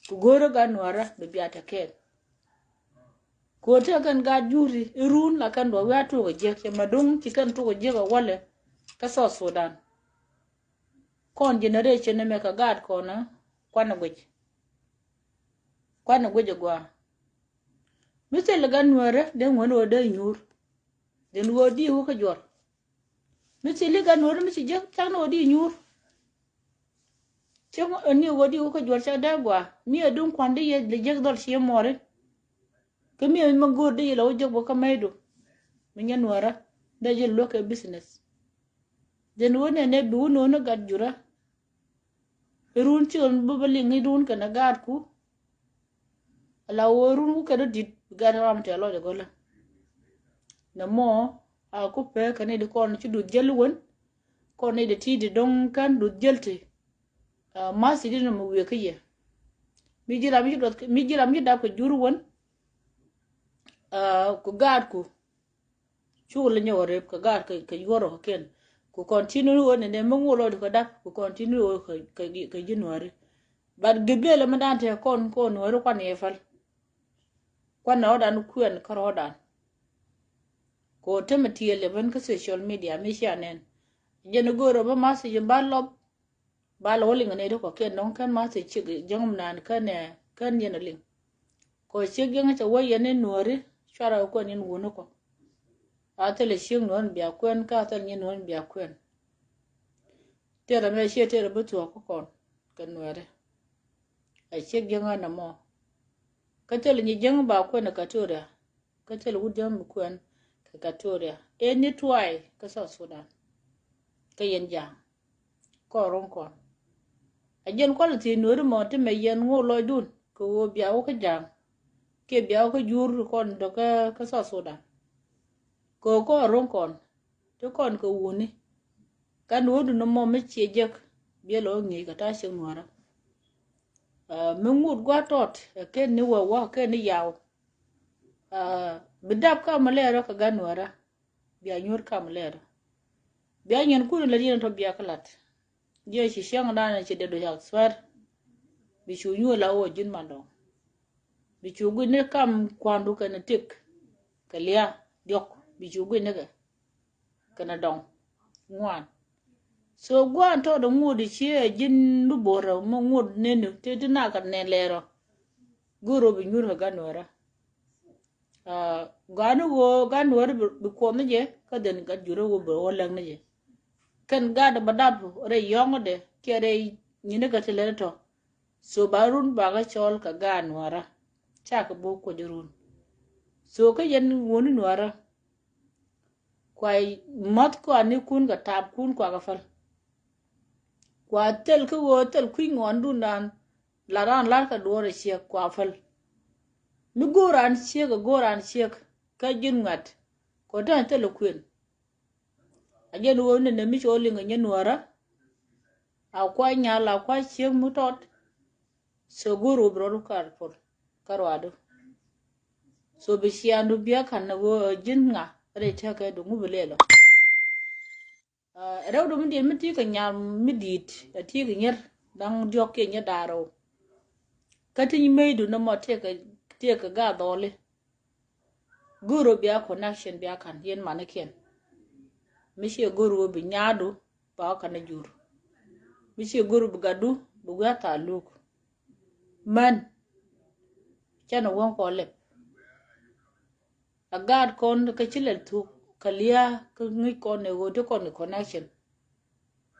Ku go̱o̱rä gat nuɔ̱ɔ̱rä bi biat ɛ kɛɛl. Kɛ ɣöö tekɛ kɛn gaat juri i̱ run la kɛn duɔ̱k wi̱i̱ a tuk ɛ jiäk, cɛ mɛ duŋ ci kɛn tuk ɛ jiäk ɛ walɛ kä South Sudan. Kɔn generation ɛmɛ kɛ gaat kɔnä kuanɛ guic. Kuanɛ guic ɛ gɔaa. Mi thil ɛ gat Nuäärä dee ŋuäni ɣöö dee nyuur. Dee ni ɣöö di wä kä juɔr. Mi thil i̱ gat Nuäärä mi ci jiäk cak ni ɣöö di nyuur. Cäŋ ni ɣöö di wä kä juɔr cak dee gɔaa. Mi ɛ duŋ kuan di yɛ lɛ jiäk dhɔl ci yɛ muɔri. Kä mi ɛ mi go̱o̱r di yɛ lɛ wä jiäk bä kä mɛydu. Mi nyɛ Nuäärä dee ji̱ luäk kɛ business. Dee ni ɣöö nɛnɛ bi wä no̱o̱ni gat jurä. I̱ run cikɛ bä bä liŋ i̱ run kɛnɛ gaatku. Ala wä run ku kɛn rɔ di̱t bi gat ram tɛ̈ lɔc ɛ gɔlä. Nɛ mɔ a ku pek kɛn i̱ di kɔn ci duth jäl i̱ wän. Kɔn i̱ di ti di dɔ̱ŋ kɛn duth jäl ti. Math i̱ di nɔmɔ wiee kä yɛ. Mi ji̱ ram ci duɔth mi ji̱ ram ci dap kɛ jur i̱ wän. Ku gaatku. Cuk lɛ nyɔk rep kɛ gaat kɛ yuɔr rɔ kɛ kɛn. Ku continue ni ɣöö nɛnɛ mi ŋuɔ lɔcdu kɛ dap ku continue ɣöö kɛ ji̱ Nuääri. But gabila mi dan te kɔn kɔn Nuääri kuan yɛ päl. Kuan rɔɔdan kuɛn kä rɔɔdan. Kɛ ɣöö te mi tiɛɛl yɛ ben kä social media mi cia nɛn. Jɛn go̱o̱r rɔ bä message ba lɔp. Ba lɛ wä liŋ ni di kɔ kiɛn dɔ̱ŋ kɛn ma thiec ciek jiäŋ mi naan kɛn ɛ kɛn yɛn ɛ liŋ. Kɔ ciek jiäŋ cɛ wä yɛn ni Nuääri cuarɛ kɛ kuɛn yɛn wuni kɔ. A thilɛ ciek Nuääri bia kuɛn kä a thilɛ nyin Nuääri bia kuɛn. Tëërɛ mɛ ciɛ tëërɛ bi thuɔ̱k kä kɔn kɛ Nuääri. A ciek jiäŋ ɛn ɛmɔ. Kä thilɛ nyi jiäŋ ba kuɛn ɛ Katoria. Kä thil wut jɔ̱ɔ̱n bi kuɛn kɛ Katoria ëë ni tuay kä South Sudan. Kä yɛn ja̱a̱ŋ kɔn ro̱ŋ kɔn a jiɛn kualɛ thiec Nuääri mɔ ti mɛ yɛn ŋo̱o̱k lɔcdun kɛ ɣöö bia wä kä ja̱a̱ŋ kiɛ bia wä kä jur kɔn dɔ̱k kä South Sudan. Kɛ ɣöö kɔn ro̱ŋ kɔn ti kɔn kɛ wuni. Kä Nuääri dun mɔ mi ciɛ jek biɛ lɔ ŋi̱i̱c kɛ ta̱a̱ ciek Nuäärä. Mi ŋut gua̱a̱th tɔt ɛ ken ni wä wä ken ni yaw. Bi dap kam lɛɛrä kɛ gat Nuäärä. Bia nyuur kam lɛɛrä. Bia nyɛn kun lät yɛn tɔ bia kä lat. Jiɛ ci cäŋ dan ci dee do jak suɛr. Bi cu nyuur la wä ji̱n man dɔŋ. Bi cu gui̱n ni kam kuandu kɛn tik kɛ lia diɔk bi cu gui̱n ni kɛ. Kɛnɛ dɔŋ ŋuan. So guan tɔt ŋut i̱ ciɛ ji̱n mi bo̱rɛ mi ŋut neni ti ti nak kɛ nɛn lɛrɔ. Go̱r rɔ bi nyuur kɛ gan nuɛrä. Gani ɣöö gan nuɛrä bi kuɔth ni jɛ kä dhen gat jurä ɣöö bi ɣöö lɛk ni jɛ. Kɛn gat ba dap rɛy yɔŋdɛ kiɛ rɛy nyini kɛ ti lɛn tɔ. So ba run bakɛ cɔl kɛ gan nuɛrä. Cakɛ bo̱o̱k kuɔc run. So kä yɛn ŋuɔ̱ni nuɛrä. Kua math kua ni kun kɛ tap kun kua kɛ päl. Kua thil kä ɣöö thil kui̱ ŋuɔ̱ndun dan la ran lar kɛ duɔ̱ɔ̱r ɛ ciek kua päl. Mi go̱o̱r an ciek ɛ go̱o̱r an ciek kä ji̱n ŋuɛt kua tɛn thil ɛ kuën. A jɛn ɣöö ni nɛ mi cɔɔl iŋɛ nyɛ nuäärä. A kua nyal a kua ciek mi tɔt. So go̱o̱r ɣöö bi rɔɔdu kar pol kä ruadu. So bi ciandu bia kan ni ɣöö ji̱n ŋa rɛy tɛkɛ du ŋu bi lɛl ɔ. Rɛwdu mi diet mi ti kɛ nyam mi di̱i̱t a ti kɛ nyier da̱ŋ diɔ̱k kiɛ nyier da̱ŋ rɛw. Kä ti nyi mecdu ni mɔ tiɛkɛ tiɛkɛ gaa dhɔli. Go̱o̱r ɣöö bia connection bia kan yɛn manikiɛn. Mi ciɛ go̱o̱r ɣöö bi nyaadu ba wä kɛn a jur. Mi ciɛ go̱o̱r ɣöö bi gatdu bi wi̱i̱ a thaal luuk. Män canɛ wäŋ kɔn lɛp. A gaat kɔn kä ci lɛl thuk kɛ lia̱a̱ kä ŋi̱c kɔn ɛ ɣöö ti kɔn kɛ connection.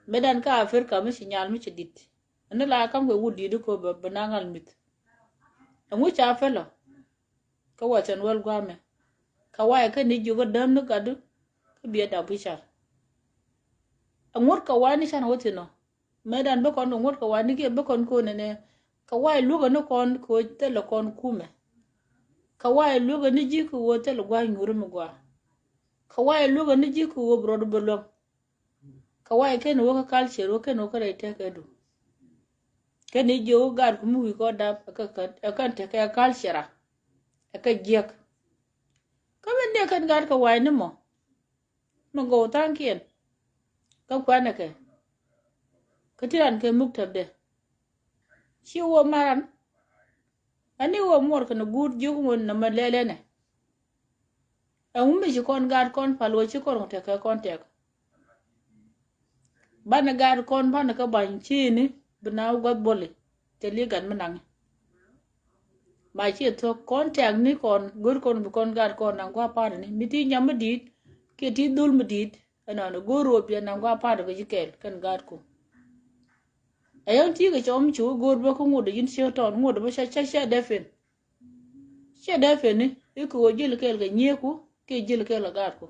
Mëë dan kä Africa mi ci nyal mi ci di̱t. Ɛn ni la kam kɛ wut di̱t kɔ bɛ bɛ naŋ al mi̱th. Ɛŋu ca pɛlɔ. Kä wä cɛn wäl gua̱a̱mɛ. Kä wayɛ kä ni jiök kä däm ni gatdu kä biɛ dap wi̱car. Ɛ ŋuɔ̱t kɛ wani can wä thi̱n ɔ. Mëë dan bä kɔn kɛ ŋuɔ̱t kɛ wani kiɛ bä kɔn ko̱n ɛnɛ. Kä wayɛ luäkä ni kɔn kɛ wä thilɛ kɔn kumɛ. Kä wayɛ luäkä ni ji̱ kɛ wä thilɛ gua̱a̱ nyuuri mi gua̱a̱. Kä wayɛ luäkä ni ji̱ kɛ wä bi rɔɔdu bä luäŋ. Kä wayɛ ken wä kä culture wä ken wä kä rɛy tɛkɛ du. Ken i̱ jiök gat kum mi wi̱i̱ kɔ dap ɛ kɛn tɛkɛ culture a ɛ kɛ jiäk. Kä min diɛ kɛn gat kɛ way ni mɔ. Mi gɔw tha̱a̱ŋkiɛn kä kuanɛ kɛ kä ti ran kɛ muk tɛpdɛ. Ci wä maran. Ani wä muɔr kɛn guut jiök ŋun nɔmɔ lɛlɛnɛ. Ɛŋu mi ci kɔn gaat kɔn pal wä ci kɔn tekɛ kɔn tɛk. Banɛ gaat kɔn banɛ kä ba̱ny ciini bi na gua̱th boli. Cɛ li gat mi naŋi. Ma ci thuɔ̱k kɔn tɛk ni kɔn go̱r kɔn bi kɔn gaat kɔn naŋ gua̱th pa̱a̱t ni mi ti nyam mi di̱i̱t kiɛ ti dhul mi di̱i̱t. Ɛnɔnɔ go̱r ruɔp yɛ naŋ gua̱th pa̱a̱t kɛ ci kɛɛl kɛn gaat ku. Ɛ yɔ̱ŋ ti kɛ cɔm ci wä go̱r bä kä ŋut ɛ yin ciek tɔn ŋut ɛ bä ca ca ca dee pen. Ciɛ dee peni i̱ kɛ ɣöö ji̱l kɛɛl kɛ nyieeku kiɛ ji̱l kɛɛl kɛ gaatku.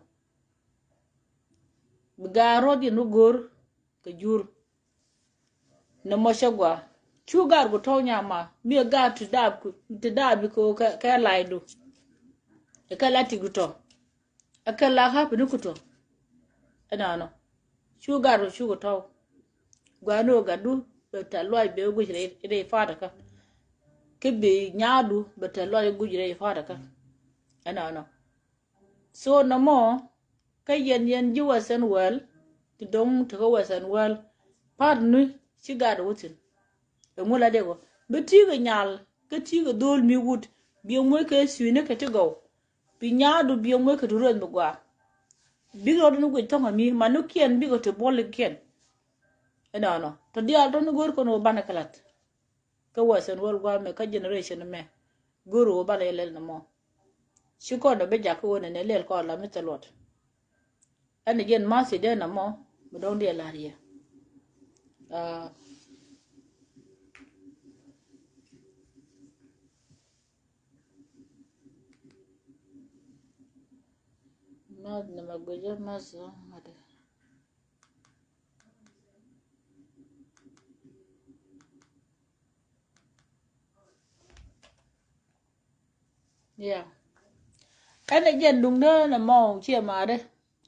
Bi gaat ruɔ̱t yɛn wä go̱o̱r kɛ jur. Nɛ mɔ cä gɔaa cu gaatku tɔ̱w nyama mi ɛ gaat ti daap ti daap bi kɛ ɣöö kɛ lacdu. Ɛ kɛ la tikdu tɔ̱. Ɛ kɛ la ha̱p ni ku tɔ̱. Ɛnɔnɔ cu gat rɔ cukɛ tɔ̱w. Gua̱a̱ni ɣöö gatdu bɛ tɛ̈th lɔaac bɛ guic rɛy fa̱a̱t kä. Kä bi nyaadu bɛ tɛ̈th lɔaac guic rɛy fa̱a̱t kä. Ɛnɔnɔ so nɔmɔ kä yɛn yɛn ji̱ western world ti do̱ŋ ti kä western world. Pa̱a̱t ni ci gat wä thi̱n. Ɛŋu la dee kɔ bi ti̱i̱ kɛ nyal kä ti̱i̱ kɛ dho̱o̱l mi wut bi ɛŋu kɛ thi̱i̱ni kɛ ti gɔw. Bi nyaadu bi ɛŋu kɛ ti rueth mi gɔaa. Bikɛ rɔɔdɛ ni guic thɔ̱ŋ ami ma ni kiɛn bikɛ ti buɔlikiɛn. Ɛnɔnɔ tɔ diaal tɔ ni go̱o̱r kɔn wä banɛ kɛ la̱th. Kä western world gua̱a̱mɛ kä generation mɛ go̱o̱r wä banɛ yɛ lɛl ni mɔ. Ci kɔn dɔ bi jakä wä nɛnɛ lɛl kɔn la mi thil luɔt. Ɛn ni jɛn ma̱th i̱ dee nɔmɔ mi dɔ̱ŋ diɛ la̱r yɛ. Math ni ma guic jɛ math ŋa̱t. Yeah. Ɛn ɛ jɛn duŋdä nɛ mɔ ciɛ ma̱a̱dɛ.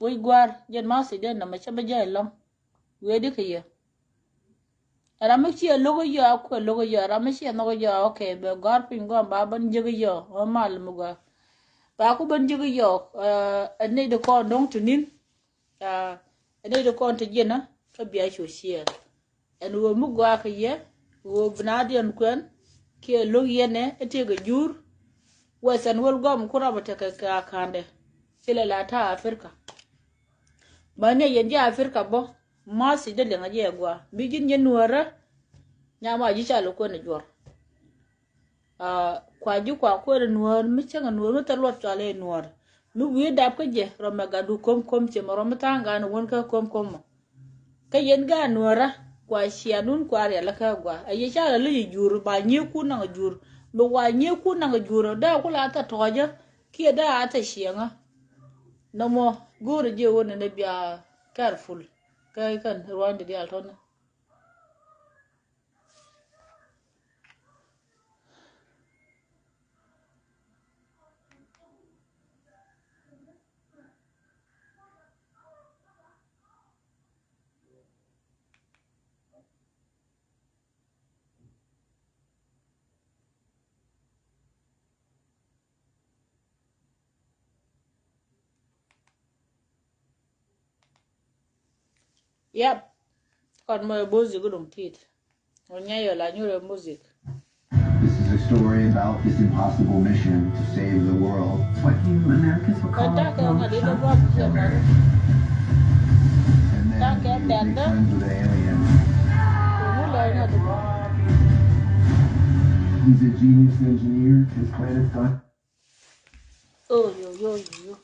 Wec gua̱a̱r jɛn ma̱a̱ thi̱cdɛ nɛ mɛ cä bä jɛ ɛlɔ̱ŋ. Wee di kɛ yɛ. Ram mi ciɛ lo̱k yɔ a kuɛ lo̱k yɔ ram mi ciɛ nhɔk yɔ. Okay, bɛ gɔ̱a̱r piny gɔ̱a̱r ba bän jiäk yɔ ɔ mal mi gɔ̱a̱r. Ba ku bän jiäk yɔ. Ɛ nɛy di kɔn dɔ̱ŋ ti ni̱n. Ɛ nɛy di kɔn ti jiɛn ɛ kä bia cu ciɛɛl. Ɛn ɣöö mi gɔaa kɛ yɛ ɣöö bi na diɛn kuɛn kiɛ lo̱k yɛn ɛ tëëkɛ jur. Western world gɔm ku rɔm tekɛ kɛ akandɛ ci lɛ la ta̱a̱ Africa. Bä ni yɛn ji̱ Africa bä ma̱th i̱ dee liɛŋ a jiɛ gɔaa bi ji̱n nyɛ nuäärä. Nyama ji̱ ca lo̱k kuɛn ɛ juɔr. Kua ji̱ kua kuɛɛr ɛ nuäär mi cäŋ ɛ nuäär mi thil luɔt cɔal ɛ nuäär. Mi wi̱i̱ dap kä jɛ rɔmɛ gatdu ko̱m ko̱m cɛ mɛ rɔm mi tha̱a̱ŋ gan ɛ wän kä ko̱m ko̱m mɔ. Kä yɛn gaat nuäärä kua ciaŋdun kua rialikä gua ɛ yɛ ca la lec ɛ jur ba nyiekun naŋ ɛ jur. Mi wa nyiekun naŋ ɛ jur ɛ dee ku la thɛ tɔ̱ɔ̱cä kiɛ dee a thɛ ciɛŋä. Nɔmɔ go̱o̱rä jiɛ wä nɛnɛ bia careful. Kä kɛn rua̱a̱n di diaal tɔ̱nä. Yep. Kɔn mɔ music duŋ tit. Ŋun nyɛ yɔ la nyurɛ music. This is a story about this impossible mission to save the world. What you Americans would call a global shock. And then he was big friends with an alien. He's a genius engineer. His planet's done. Oh, yo, yo, yo, yo.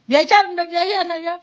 Biacara nda biacara nda.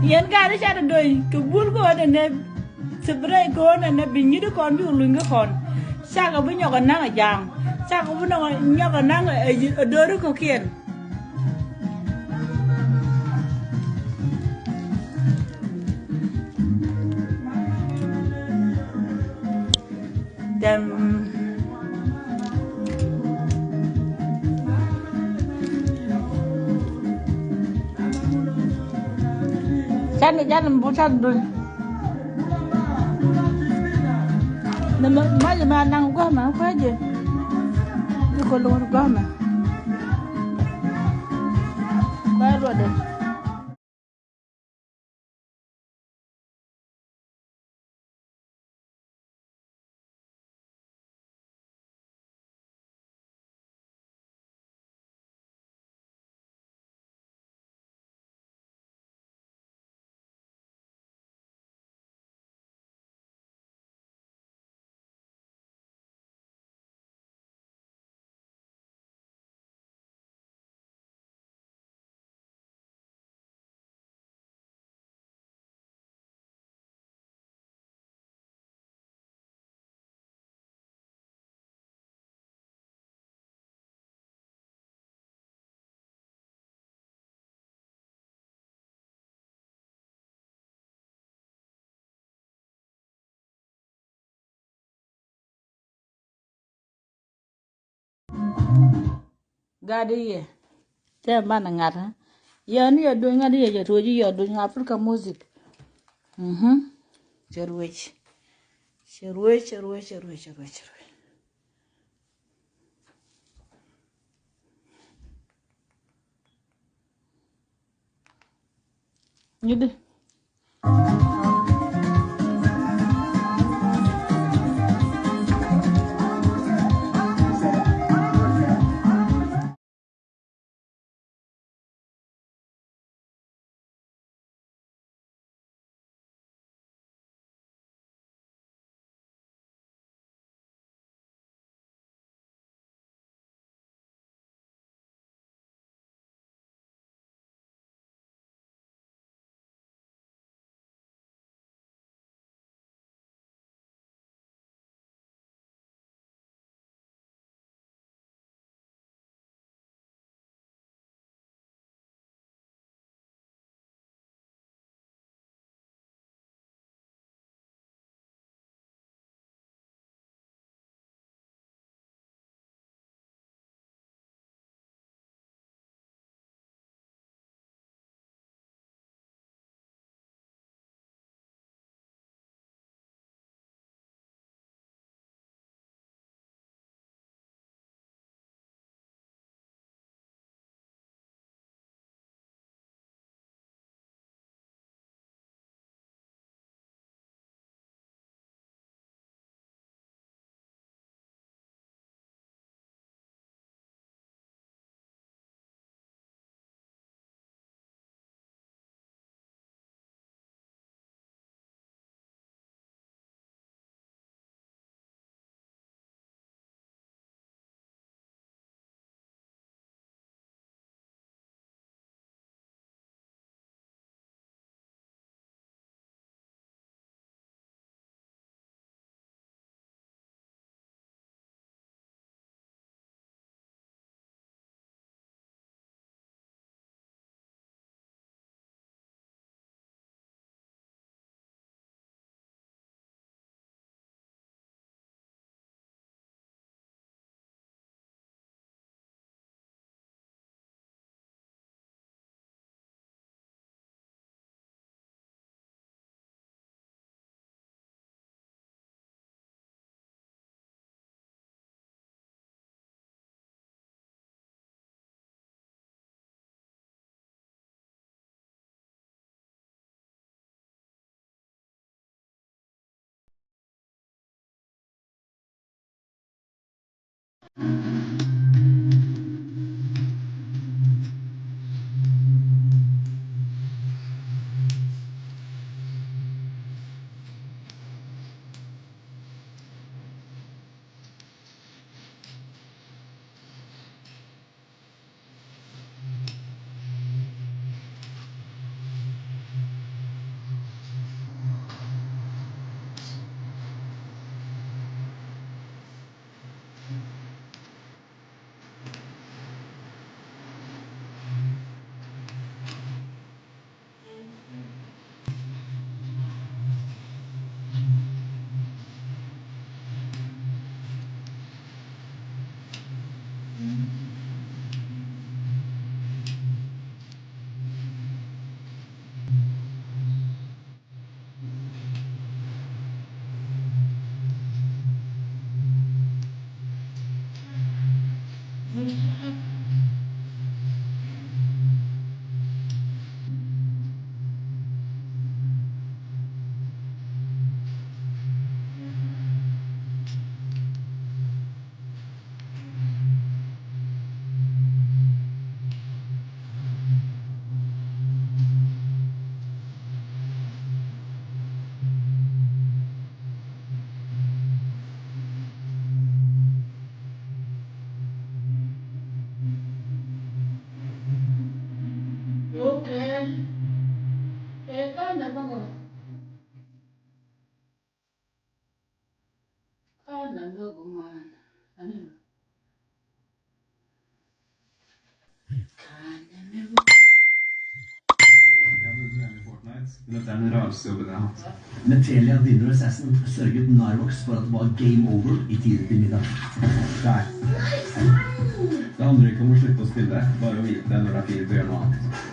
Yɛn gaat i̱ cat i̱ do̱ny kɛ bul kɛ ɣöö nɛnɛ thibirɛy kɛ ɣöö nɛnɛ bi nyi̱t i̱ kɔn bi luny kä kɔn. Cakɛ bi nyɔk ɛ naŋ ɛ ja̱a̱ŋ. Cakɛ bi nyɔk ɛ naŋ ɛ do̱ri kɔ̱kiɛn. Tɛm. Can kɛ jan mi bu can dul. Nɛ ma, ma jɛ ma naŋ gua̱a̱mɛ kua̱ jɛ. Jɛ kɔ luɔr gua̱a̱mɛ. Kua̱ luɔdɛ. Gat i̱ yɛ. Tɛ man ŋa̱t, ha? Yɛ ni yɛ duny ŋa̱t i̱ yɛ, cɛ tuɔc i̱ yɛ duny Africa music. Mhm. Cɛ ruec. Cɛ ruec, cɛ ruec, cɛ ruec, cɛ ruec, cɛ ruec. Nyidi. Okay. Eh, kana mama. Kana mama. Ani. Dette er den rareste jobben jeg har hatt. Med Telia Dinner Assassin sørget Narvox for at det var game over i tide til middag. Der. Det handler ikke om å slutte å spille, bare å vite når det er tid til å gjøre noe annet.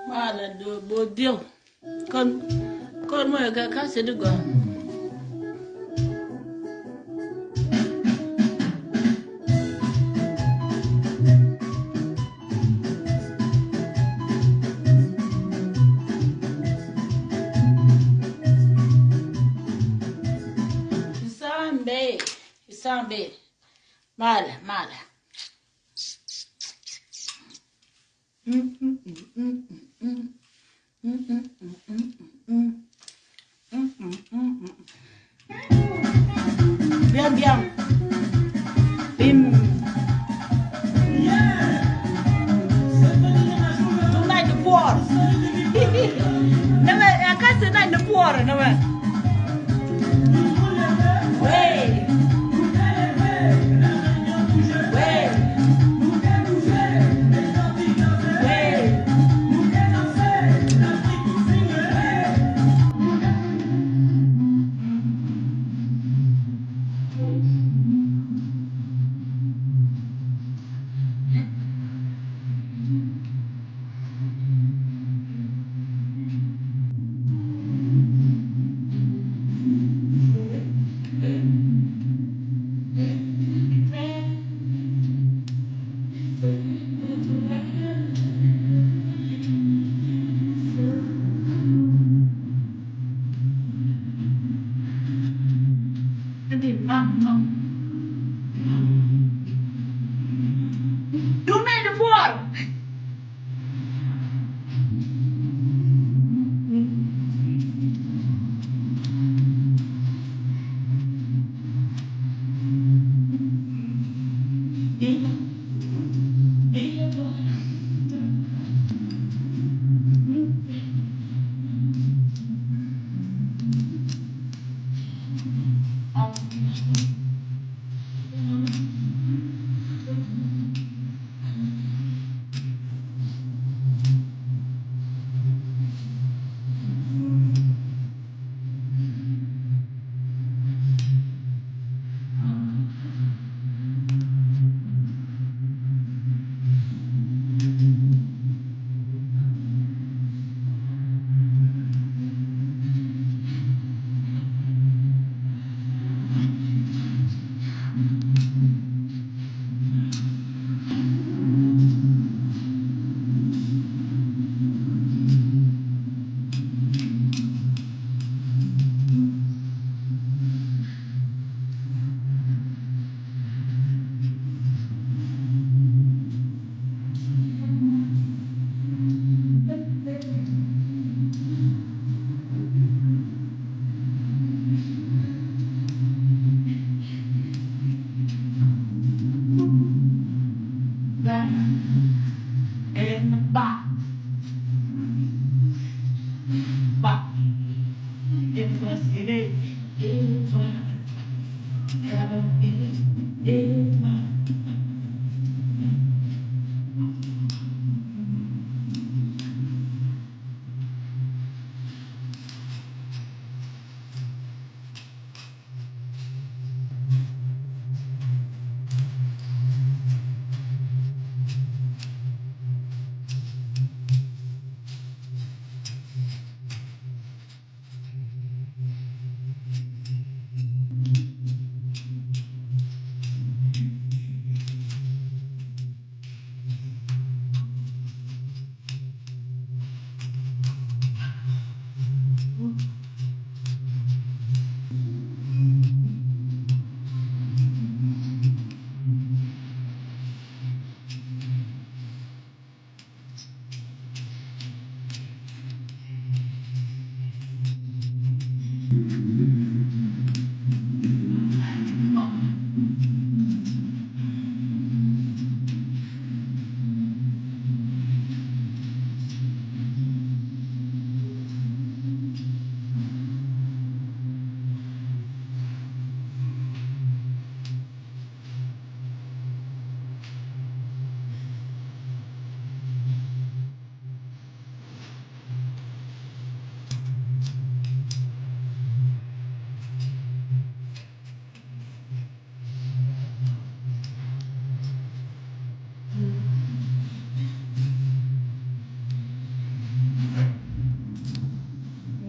Mala do bo diw. Kon, kon mo ga ka se di gwa. Isambe, isambe. Mala, mala. Bien, bien. Bim. Tum nac ni puɔr. Nɛmɛ, ɛ, ka se nac ni puɔr, nɛmɛ.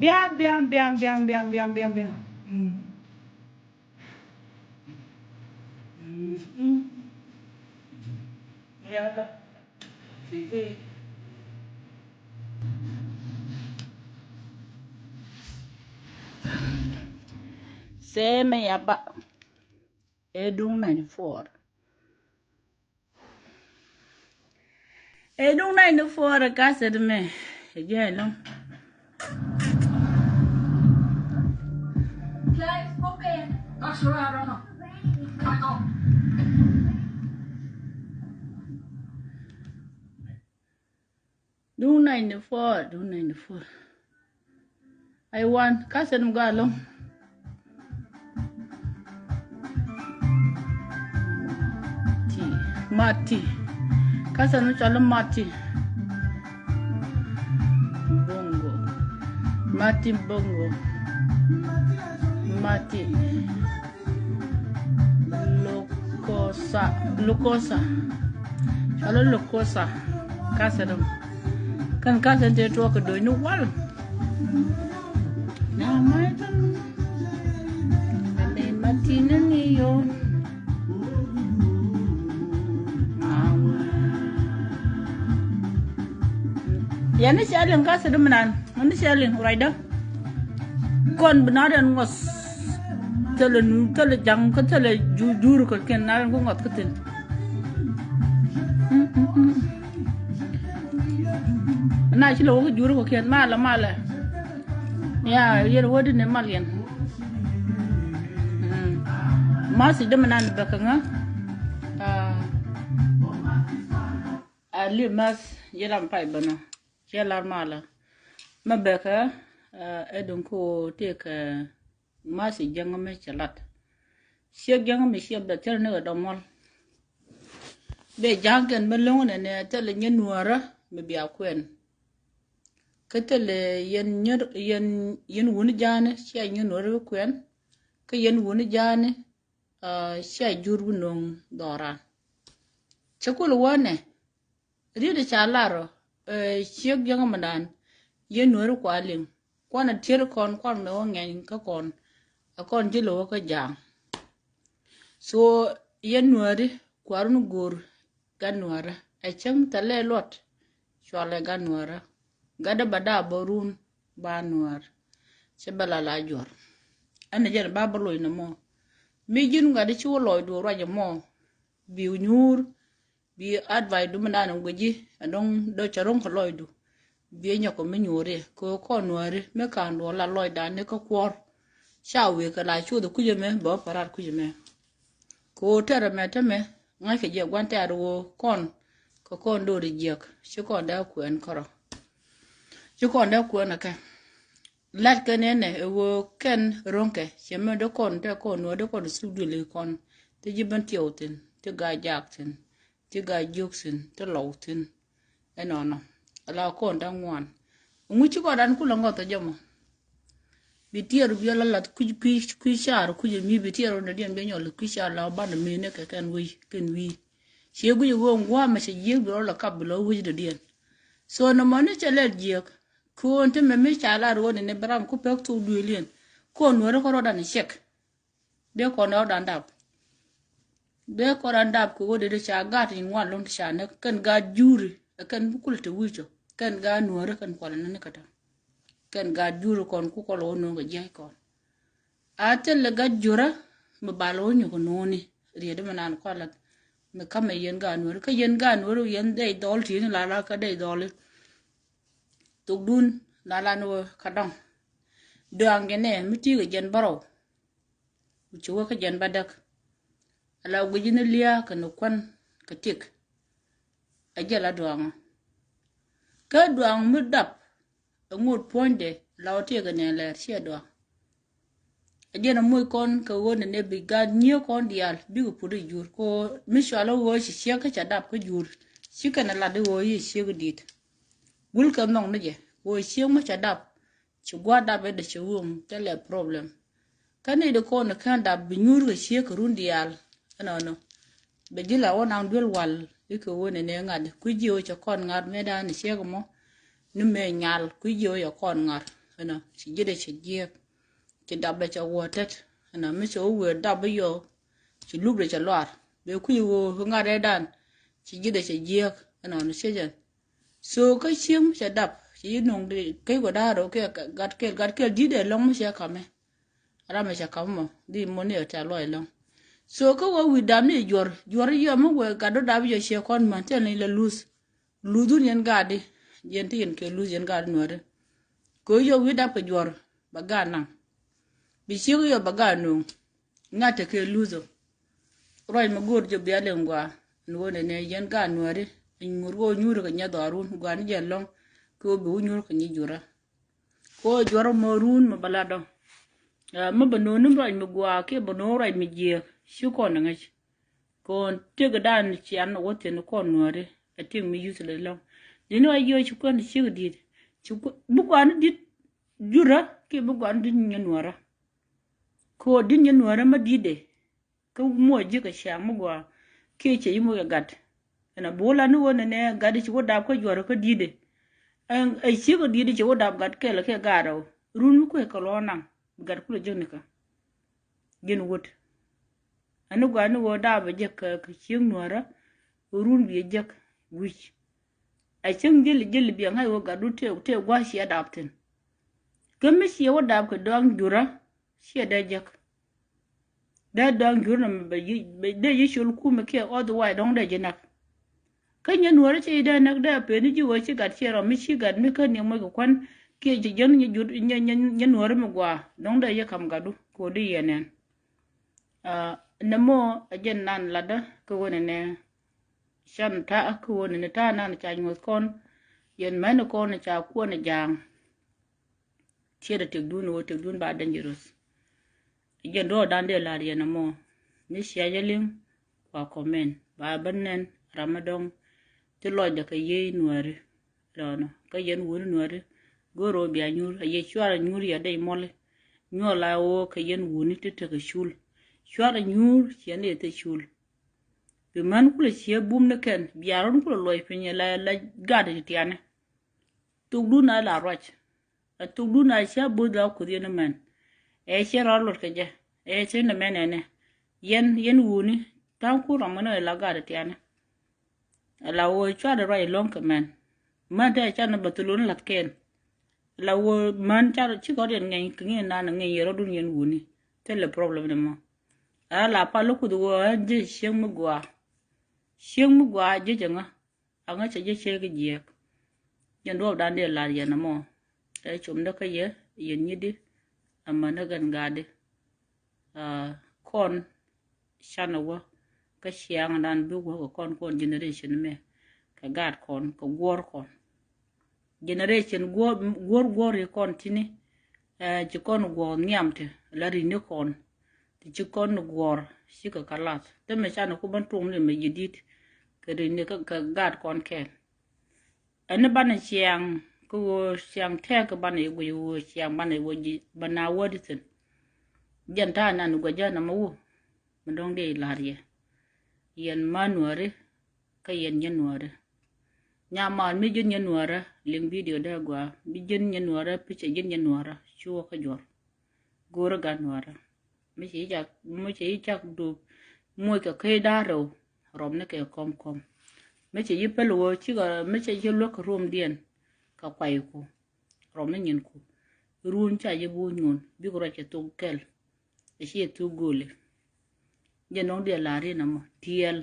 Biaŋ, biaŋ, biaŋ, biaŋ, biaŋ, biaŋ, biaŋ, biaŋ. Mm. Mm. Yeah. Sɛ mɛ ya ba. Ɛ duŋ ninety four. Ɛ duŋ ninety four ɛ kaset mɛ. Ɛ jɛ ɛlɔŋ. Duŋ ninety four, duŋ ninety four. Ai wan, kaset mi gɔaa ɛlɔŋ. Ti, Mati. Kaset mi cɔl Mati. Bongo. Mati Bongo. Mati. Lukosa, Lukosa. Cɔl Lukosa. Kaset dɔ̱ŋ. Kɛn kaset tëë tuɔɔk kɛ do̱ny ni wal. Na ma tun. Ame ma tin ni yo. Yɛn ni cɛ liŋ kaset dɔ̱ŋ mi nan. Yɛn ni cɛ liŋ ruacdä. Kɔn bi na den ŋɔth. Thilɛ nu, thilɛ jaŋ, kä thilɛ ju-, jur kɛ kɛn na den ku ŋɔth kä thil. Mm, mm, mm. Na ci lɛ wä kä jur kɛ kɛn malɛ, malɛ. Ya, yɛn wä di ni mal yɛn. Mm. Masi dämɛ nan bɛ kɛ ŋä. Ah. A li math yɛ lam pay bänä. Cɛ lar malä. Mɛ bɛkɛ, eh, ɛ duŋ ko tëëkɛ math i jiäŋä mɛ cɛ lat. Ciek jiäŋä mɛ ciɛ bɛ thil ni kɛ dɔmɔl. Bɛ ja̱a̱ŋ kɛn mɛ lo̱ŋ nɛ nɛ thilɛ nyɛ nuäärä mɛ bia kuɛn. Kä thilɛ yɛn nyɛ, yɛn, yɛn wuni ja̱a̱ni cia nyɛ nuäärä kɛ kuɛn. Kä yɛn wuni ja̱a̱ni, ah, cia jur bi no̱o̱ŋ dhɔran. Cɛ kul wä nɛ. Riet ca lar ɔ, eh, ciek jiäŋä mɛ dan, yɛn nuäri kua liŋ. Kuan a tier kɔn, kuan mɛ wä ŋɛny kä kɔn. A kɔn ji̱ lɛ wä kä ja̱a̱ŋ. So, yɛn nuäri, kua run go̱o̱r gat nuäärä. Ɛ cäŋ thɛlɛ luɔt, cualɛ gat nuäärä. Gat dee ba daa bä run ba nuäär. Cɛ bɛ la la juɔr. Ɛn a jɛn ba bä loc nɛ mɔ. Mi ji̱n gat dee ci wä lɔcdu ruac ɛmɔ. Bi nyuur, bi advice du mi nan in guici, ɛ dɔ̱ŋ dee cɛ ro̱ŋ kɛ lɔcdu. Bi nyɔk kɛ mi nyuuri kɛ kɔn nuääri mi ka̱n duɔl la lɔcdan ni kä kuɔr. Ca wëë kɛ la cuth kuc ɛmɛ bɛ wä parat kuc ɛmɛ. Kɛ ɣöö tɛrɛ mɛ tämɛ ŋa̱ckɛ jɛ gua̱n tɛ̈r ɣöö kɔn kɛ kɔn do̱ri jiäk ci kɔn dee kuɛɛn kärɔ. Ci kɔn dee kuɛɛn ɛ kɛ. Lat kɛn ɛnɛ ɛ ɣöö kɛn ro̱ŋkɛ cɛ mɛ dee kɔn tɛ kɔn nuäär dee kɔn thuk duël i̱ kɔn. ti ji̱ ben tiɛw thi̱n, ti gaa jak thi̱n, ti gaa jiök thi̱n, ti lɔw thi̱n. Ɛnɔnɔ ala kɔn da̱ŋ ŋuan. Ŋu ci kɔn dan kulɛ ŋɔth ɛ jɔmɔ. Bi tiɛɛr bi ɔla lath kui̱ kui̱ kui̱ car kui̱ mi bi tiɛɛr ɔn dɔ̱diɛn bi nyɔl kui̱ car la ɔban mi ne kɛ kɛn wi̱i̱ kɛn wi̱i̱. Ciɛ guic ɛ ɣöö ŋuamɛ cɛ jiek bi ɔla kap bi lɔ wi̱c dɔ̱diɛn. So nɔmɔ ni cɛ lɛl jiek. Ko̱n ti mɛ mi ca lar ɣöö ni ni bi ram ku pek thok duëëliɛn. Ko̱n nuɛri kɔn rɔɔdan cɛk. Dee kɔn rɔɔdan dap. Dee kɔn rɔɔdan dap kɛ ɣöö dee dee ca gat in ŋuan lo̱ŋ ti ca näk kɛn gat juri ɛ kɛn bi kul ti wi̱cɔ kɛn gat nuɛri kɛn kualɛ ni ni kätä. Kɛn gat juri kɔn ku kɔn lɔ wä no̱o̱ŋ kɛ jiac kɔn. A thilɛ gat jurä mi bal wä nyukä no̱o̱ni riet mi nan kualɛ. Mi kamɛ yɛn gat nuɛri kä yɛn gat nuɛri yɛn dee dhɔl ti ni la la kä dee dhɔli. Thokdun la la ni wä kä dɔŋ. Dɔaŋ jɛ nɛ mi ti kɛ jɛn bärɔw. Ku ci wä kä jɛn bädäk. Ala guic ni lia̱a̱ kɛ ni kuän kɛ tik. A jɛ la duaŋä. Kä duaŋ mi dap. Ɛ ŋot puɔ̱nydɛ la wä tiɛk kɛ nɛn lɛɛr ciɛ duaŋ. A jɛn a moc kɔn kɛ ɣöö nɛ nɛ bi gat nyiee kɔn diaal bikɛ put i̱ jur kɛ ɣöö mi cual i̱ ɣöö ci ciek kä ca dap kä jur. Ci kɛn a lat i̱ ɣöö yi ciek i̱ di̱t. Gul kɛ nhɔk ni jɛ ɣöö ciek mi ca dap. Ci gua̱a̱r dap ëë dee cɛ wum thilɛ problem. Kä ni di kɔn kän dap bi nyuur kɛ ciek kɛ run diaal. Ɛnɔnɔ bɛ ji̱ la wä naŋ duel wal i̱ kɛ wen ɛnɛ ŋa̱t kui̱ jiɛ wä cɛ kɔn ŋa̱t mëë da̱a̱n ciek mɔ. Ni mëë nyal kui̱ jiɛ wä cɛ kɔn ŋa̱t ɛnɔ ci ji̱ dee cɛ jiek. Ci dap dee cɛ wä tɛt ɛnɔ mi cɛ wä wëë dap i̱ yɔ. Ci lup dee cɛ luar bɛ kui̱ wä ŋa̱t ëë da̱a̱n ci ji̱ dee cɛ jiek ɛnɔnɔ ciɛ jɛn. So kä cieŋ mi cɛ dap ci yi nuŋ di kec kɔ da̱a̱r rɔ kiɛ gat kɛl gat kɛl di̱t dee lɔŋ mi cɛ kamɛ. Ram mi cɛ kamɛ mɔ di mɔ ni ɛ tɛ̈ luɔc lɔŋ. So kä wä wi̱i̱ dap ni juɔr juɔr yɔ mi wee gat dɔ dap yɔ ciɛ kɔn män tɛl ni la luth. Luth wun yɛn gat di yɛn ti yɛn kɛ luth yɛn gat nuɔri. Kɛ yɔ wi̱i̱ dap kɛ juɔr bɛ gat naŋ. Bi cieŋ yɔ bɛ gat nuŋ. Ŋa̱t te kɛ luth ɔ. Ruac mi go̱o̱r jɛ bia liŋ gua ni wä nɛnɛ yɛn gaat nuääri. Nyuur kɛ wä nyuur kɛ nyɛ dhɔaarun gua ni jɛ lɔŋ. Kɛ wä bi wä nyuur kɛ nyi jurä. Kɛ wä juɔrä mɔ run mɔ bä lat ɔ. Mɔ bä no̱o̱n ni ruac mi gua kiɛ bä no̱o̱n ruac mi jiɛɛk ci kɔn ni ŋäc. Kɔn tiek dan cian wä thiɛn kɔn nuääri. A tiek mi yuth lɛ lɔŋ. Dini wa yiëë ci kuɛn ci kɛ di̱t. Ci kuɛn bi gua ni di̱t jurä kiɛ bi gua ni di̱t nyɛ nuäärä. Kɛ wä di̱t nyɛ nuäärä ma di̱t dee. Kä muɔ ji̱ kɛ ciaŋ mi gɔaa kiɛ cɛ yi muɔ kɛ gat. Ɛn a bo̱o̱ la ni ɣöö nɛnɛ gat ci wä dap kä juɔ̱r kä di̱i̱dɛ. Ɛn ɛ ci kɛ di̱i̱dɛ cɛ wä dap gat kɛl kɛ gat rɛw run mi kuɛ kɛ lɔɔn naŋ bi gat kulɛ jiäk ni kä. Ji̱n wut ɛn ni gɔaa ni ɣöö dap ɛ jiäk kɛ cieŋ nuäärä. Run bi ɛ jiäk wi̱c. Ɛ cieŋ jil jil bi ɛ ŋa̱c ɣöö gat du tëë tëë gua̱c ciɛ dap thi̱n. Kä mi ciɛ wä dap kɛ dɔaŋ jurä ciɛ dee jiäk. Dee dɔaŋ jur nɔmɔ bɛ dee ji̱ col kumɛ kiɛ otherwise dɔ̱ŋ dee ji̱ näk. Kä nyɛ nuɔ̱ɔ̱rä ci dee näk dee peni ji̱ ɣöö ci gat ciɛ rɔ mi ci gat mi kä niɛ moc kɛ kuan kiɛ ci jiäŋ nyɛ jur nyɛ nyɛ nyɛ nuɔ̱ɔ̱rä mi gɔaa dɔ̱ŋ dee ji̱ ka̱m gatdu kɛ ɣöö di yɛ nɛn. Nɛmɔ a jɛn nan latdä kä ɣöö nɛnɛ can ta̱a̱ kä ɣöö nɛnɛ ta̱a̱ nan ca nyuɔ̱th kɔn yɛn mɛn kɔn ca kuɔn ja̱a̱ŋ. Ciɛ dee tëkdun ɣöö tëkdun ba dangerous. Jɛn duɔɔdan dee la̱r yɛn ɛmɔ ni cia jɛ liŋ kua comment ba ben nɛn ram mi dɔ̱ŋ. Ti lɔcdɛ kɛ yiey nuääri lɔnɔ kä yɛn wuni nuääri. Go̱o̱r ɣöö bia nyuur a yɛ cuarɛ nyuur yɛ dee mɔli. Nyuɔl a ɣöö kɛ yɛn wuni ti tekɛ cul cuarɛ nyuur ciɛ ni yɛ thil cul. Bi män kulɛ ciɛ bum ni kɛn bia rɔ̱n kulɛ luɔc piny la la gat ti tiani. Thukdun a la ruac. A thukdun a cia bo̱o̱th la kuth yɛn mɛn. Ɛ ciɛ rɔ luɔt kɛ jɛ ɛ ciɛ ni mɛn ɛnɛ. Yɛn yɛn wuni ta̱a̱ŋ kun rɔmɔ ni la gat tiani. A la wä cuat ruac lɔ̱ŋ kɛ mɛn. Män te a ca ni bä thulun lath kɛn. A la wä män ca ci kɔt yɛn ŋɛny kɛ ŋi̱n nan ŋɛny yɛ rɔdun yɛn wuni. Thilɛ problem ni mɔ. A la pal kuth wä a jiec cieŋ mi gɔaa. Cieŋ mi gɔaa jiec ɛŋa. Aŋa cɛ jɛ cɛ kɛ jiɛk. Jɛn duɔɔpdan dee lar yɛn ɛmɔ. Ɛ comdä kä yɛ yɛn nyitdi. Amäni gɛn gaatdi. Kɔn canɛ wä kä ciaŋdan bi wä kɛ kɔn kɔn generation mɛ kɛ gaat kɔn kɛ guɔr kɔn. Generation guɔr guɔr guɔr yi kɔn tini. Ci kɔn guɔr nhiam ti la rini kɔn. Ti ci kɔn ni guɔ̱ɔ̱r cikɛ ka lath. Te mɛ canɛ ku bän tuɔm ni mɛ ji̱ di̱t kɛ ri ni kɛ gaat kɔn kɛɛl. Ɛn ni banɛ ciaŋ kä ɣöö ciaŋ tɛɛk kɛ banɛ i̱ guic ɣöö ciaŋ banɛ i̱ guic ji̱ bä na wädi thi̱n. Jɛn ta̱a̱ nan i̱ guic jɛ namɛ wä. Mi dɔ̱ŋ dee i̱ la̱r yɛ yɛn ma nuääri kä yɛn nyɛ nuäärä. Nyamal mi ji̱n nyɛ nuäärä liŋ bidio dee gɔaa, mi ji̱n nyɛ nuäärä picɛ ji̱n nyɛ nuäärä cuɔ kä juɔr. Go̱o̱rä gat nuäärä mi cɛ yi cak, mi cɛ yi cak dup. Muɔc kɛ key da̱a̱r rɛw rɔm ni kɛ kɔm kɔm. Mi cɛ yi päl wä cikɛ mi cɛ yi luäk kɛ ruɔmdiɛn kɛ kuay ku rɔm ni nyin ku. Run ca yi bu nyuɔn bik ruac kɛ thok kɛl. Ɛ ci thuk goli. Jɛ nɔŋ diɛ la̱r inɛ mɔ tiɛɛl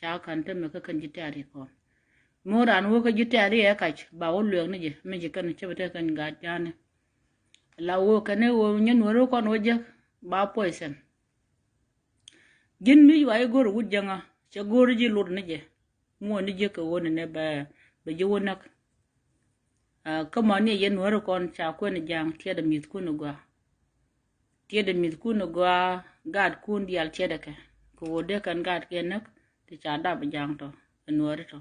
ca ka̱n te mɛ kä kɛn ji̱ tɛ̈ri kɔn. Mi wä raan wä kä ji̱ tɛ̈ri ɛ kac ba wä luɛk ni jɛ mi ci kɛn cä bi te kɛn gaat ja̱a̱ni. La wä kɛn ɛ wä nyɛ nuɔ̱ri kɔn wä jek ba poison. Ji̱n mi yuay go̱r wut jäŋä cɛ go̱r ji̱ lot ni jɛ. Muɔ̱ɔ̱n ni jiäk kɛ ɣöö nɛnɛ bɛ bɛ ji̱ wä näk. Kä mɔ ni yɛn nuääri kɔn ca kuɛn ja̱a̱ŋ tiɛt ɛ mi̱thkun ɛ gɔaa. Tiɛt ɛ mi̱thkun ɛ gɔaa gaatkun diaal tiɛt ɛ kɛ kɛ ɣöö dee kɛn gaatkiɛn näk ti ca dap ɛ ja̱a̱ŋ tɔ ɛ nuääri tɔ.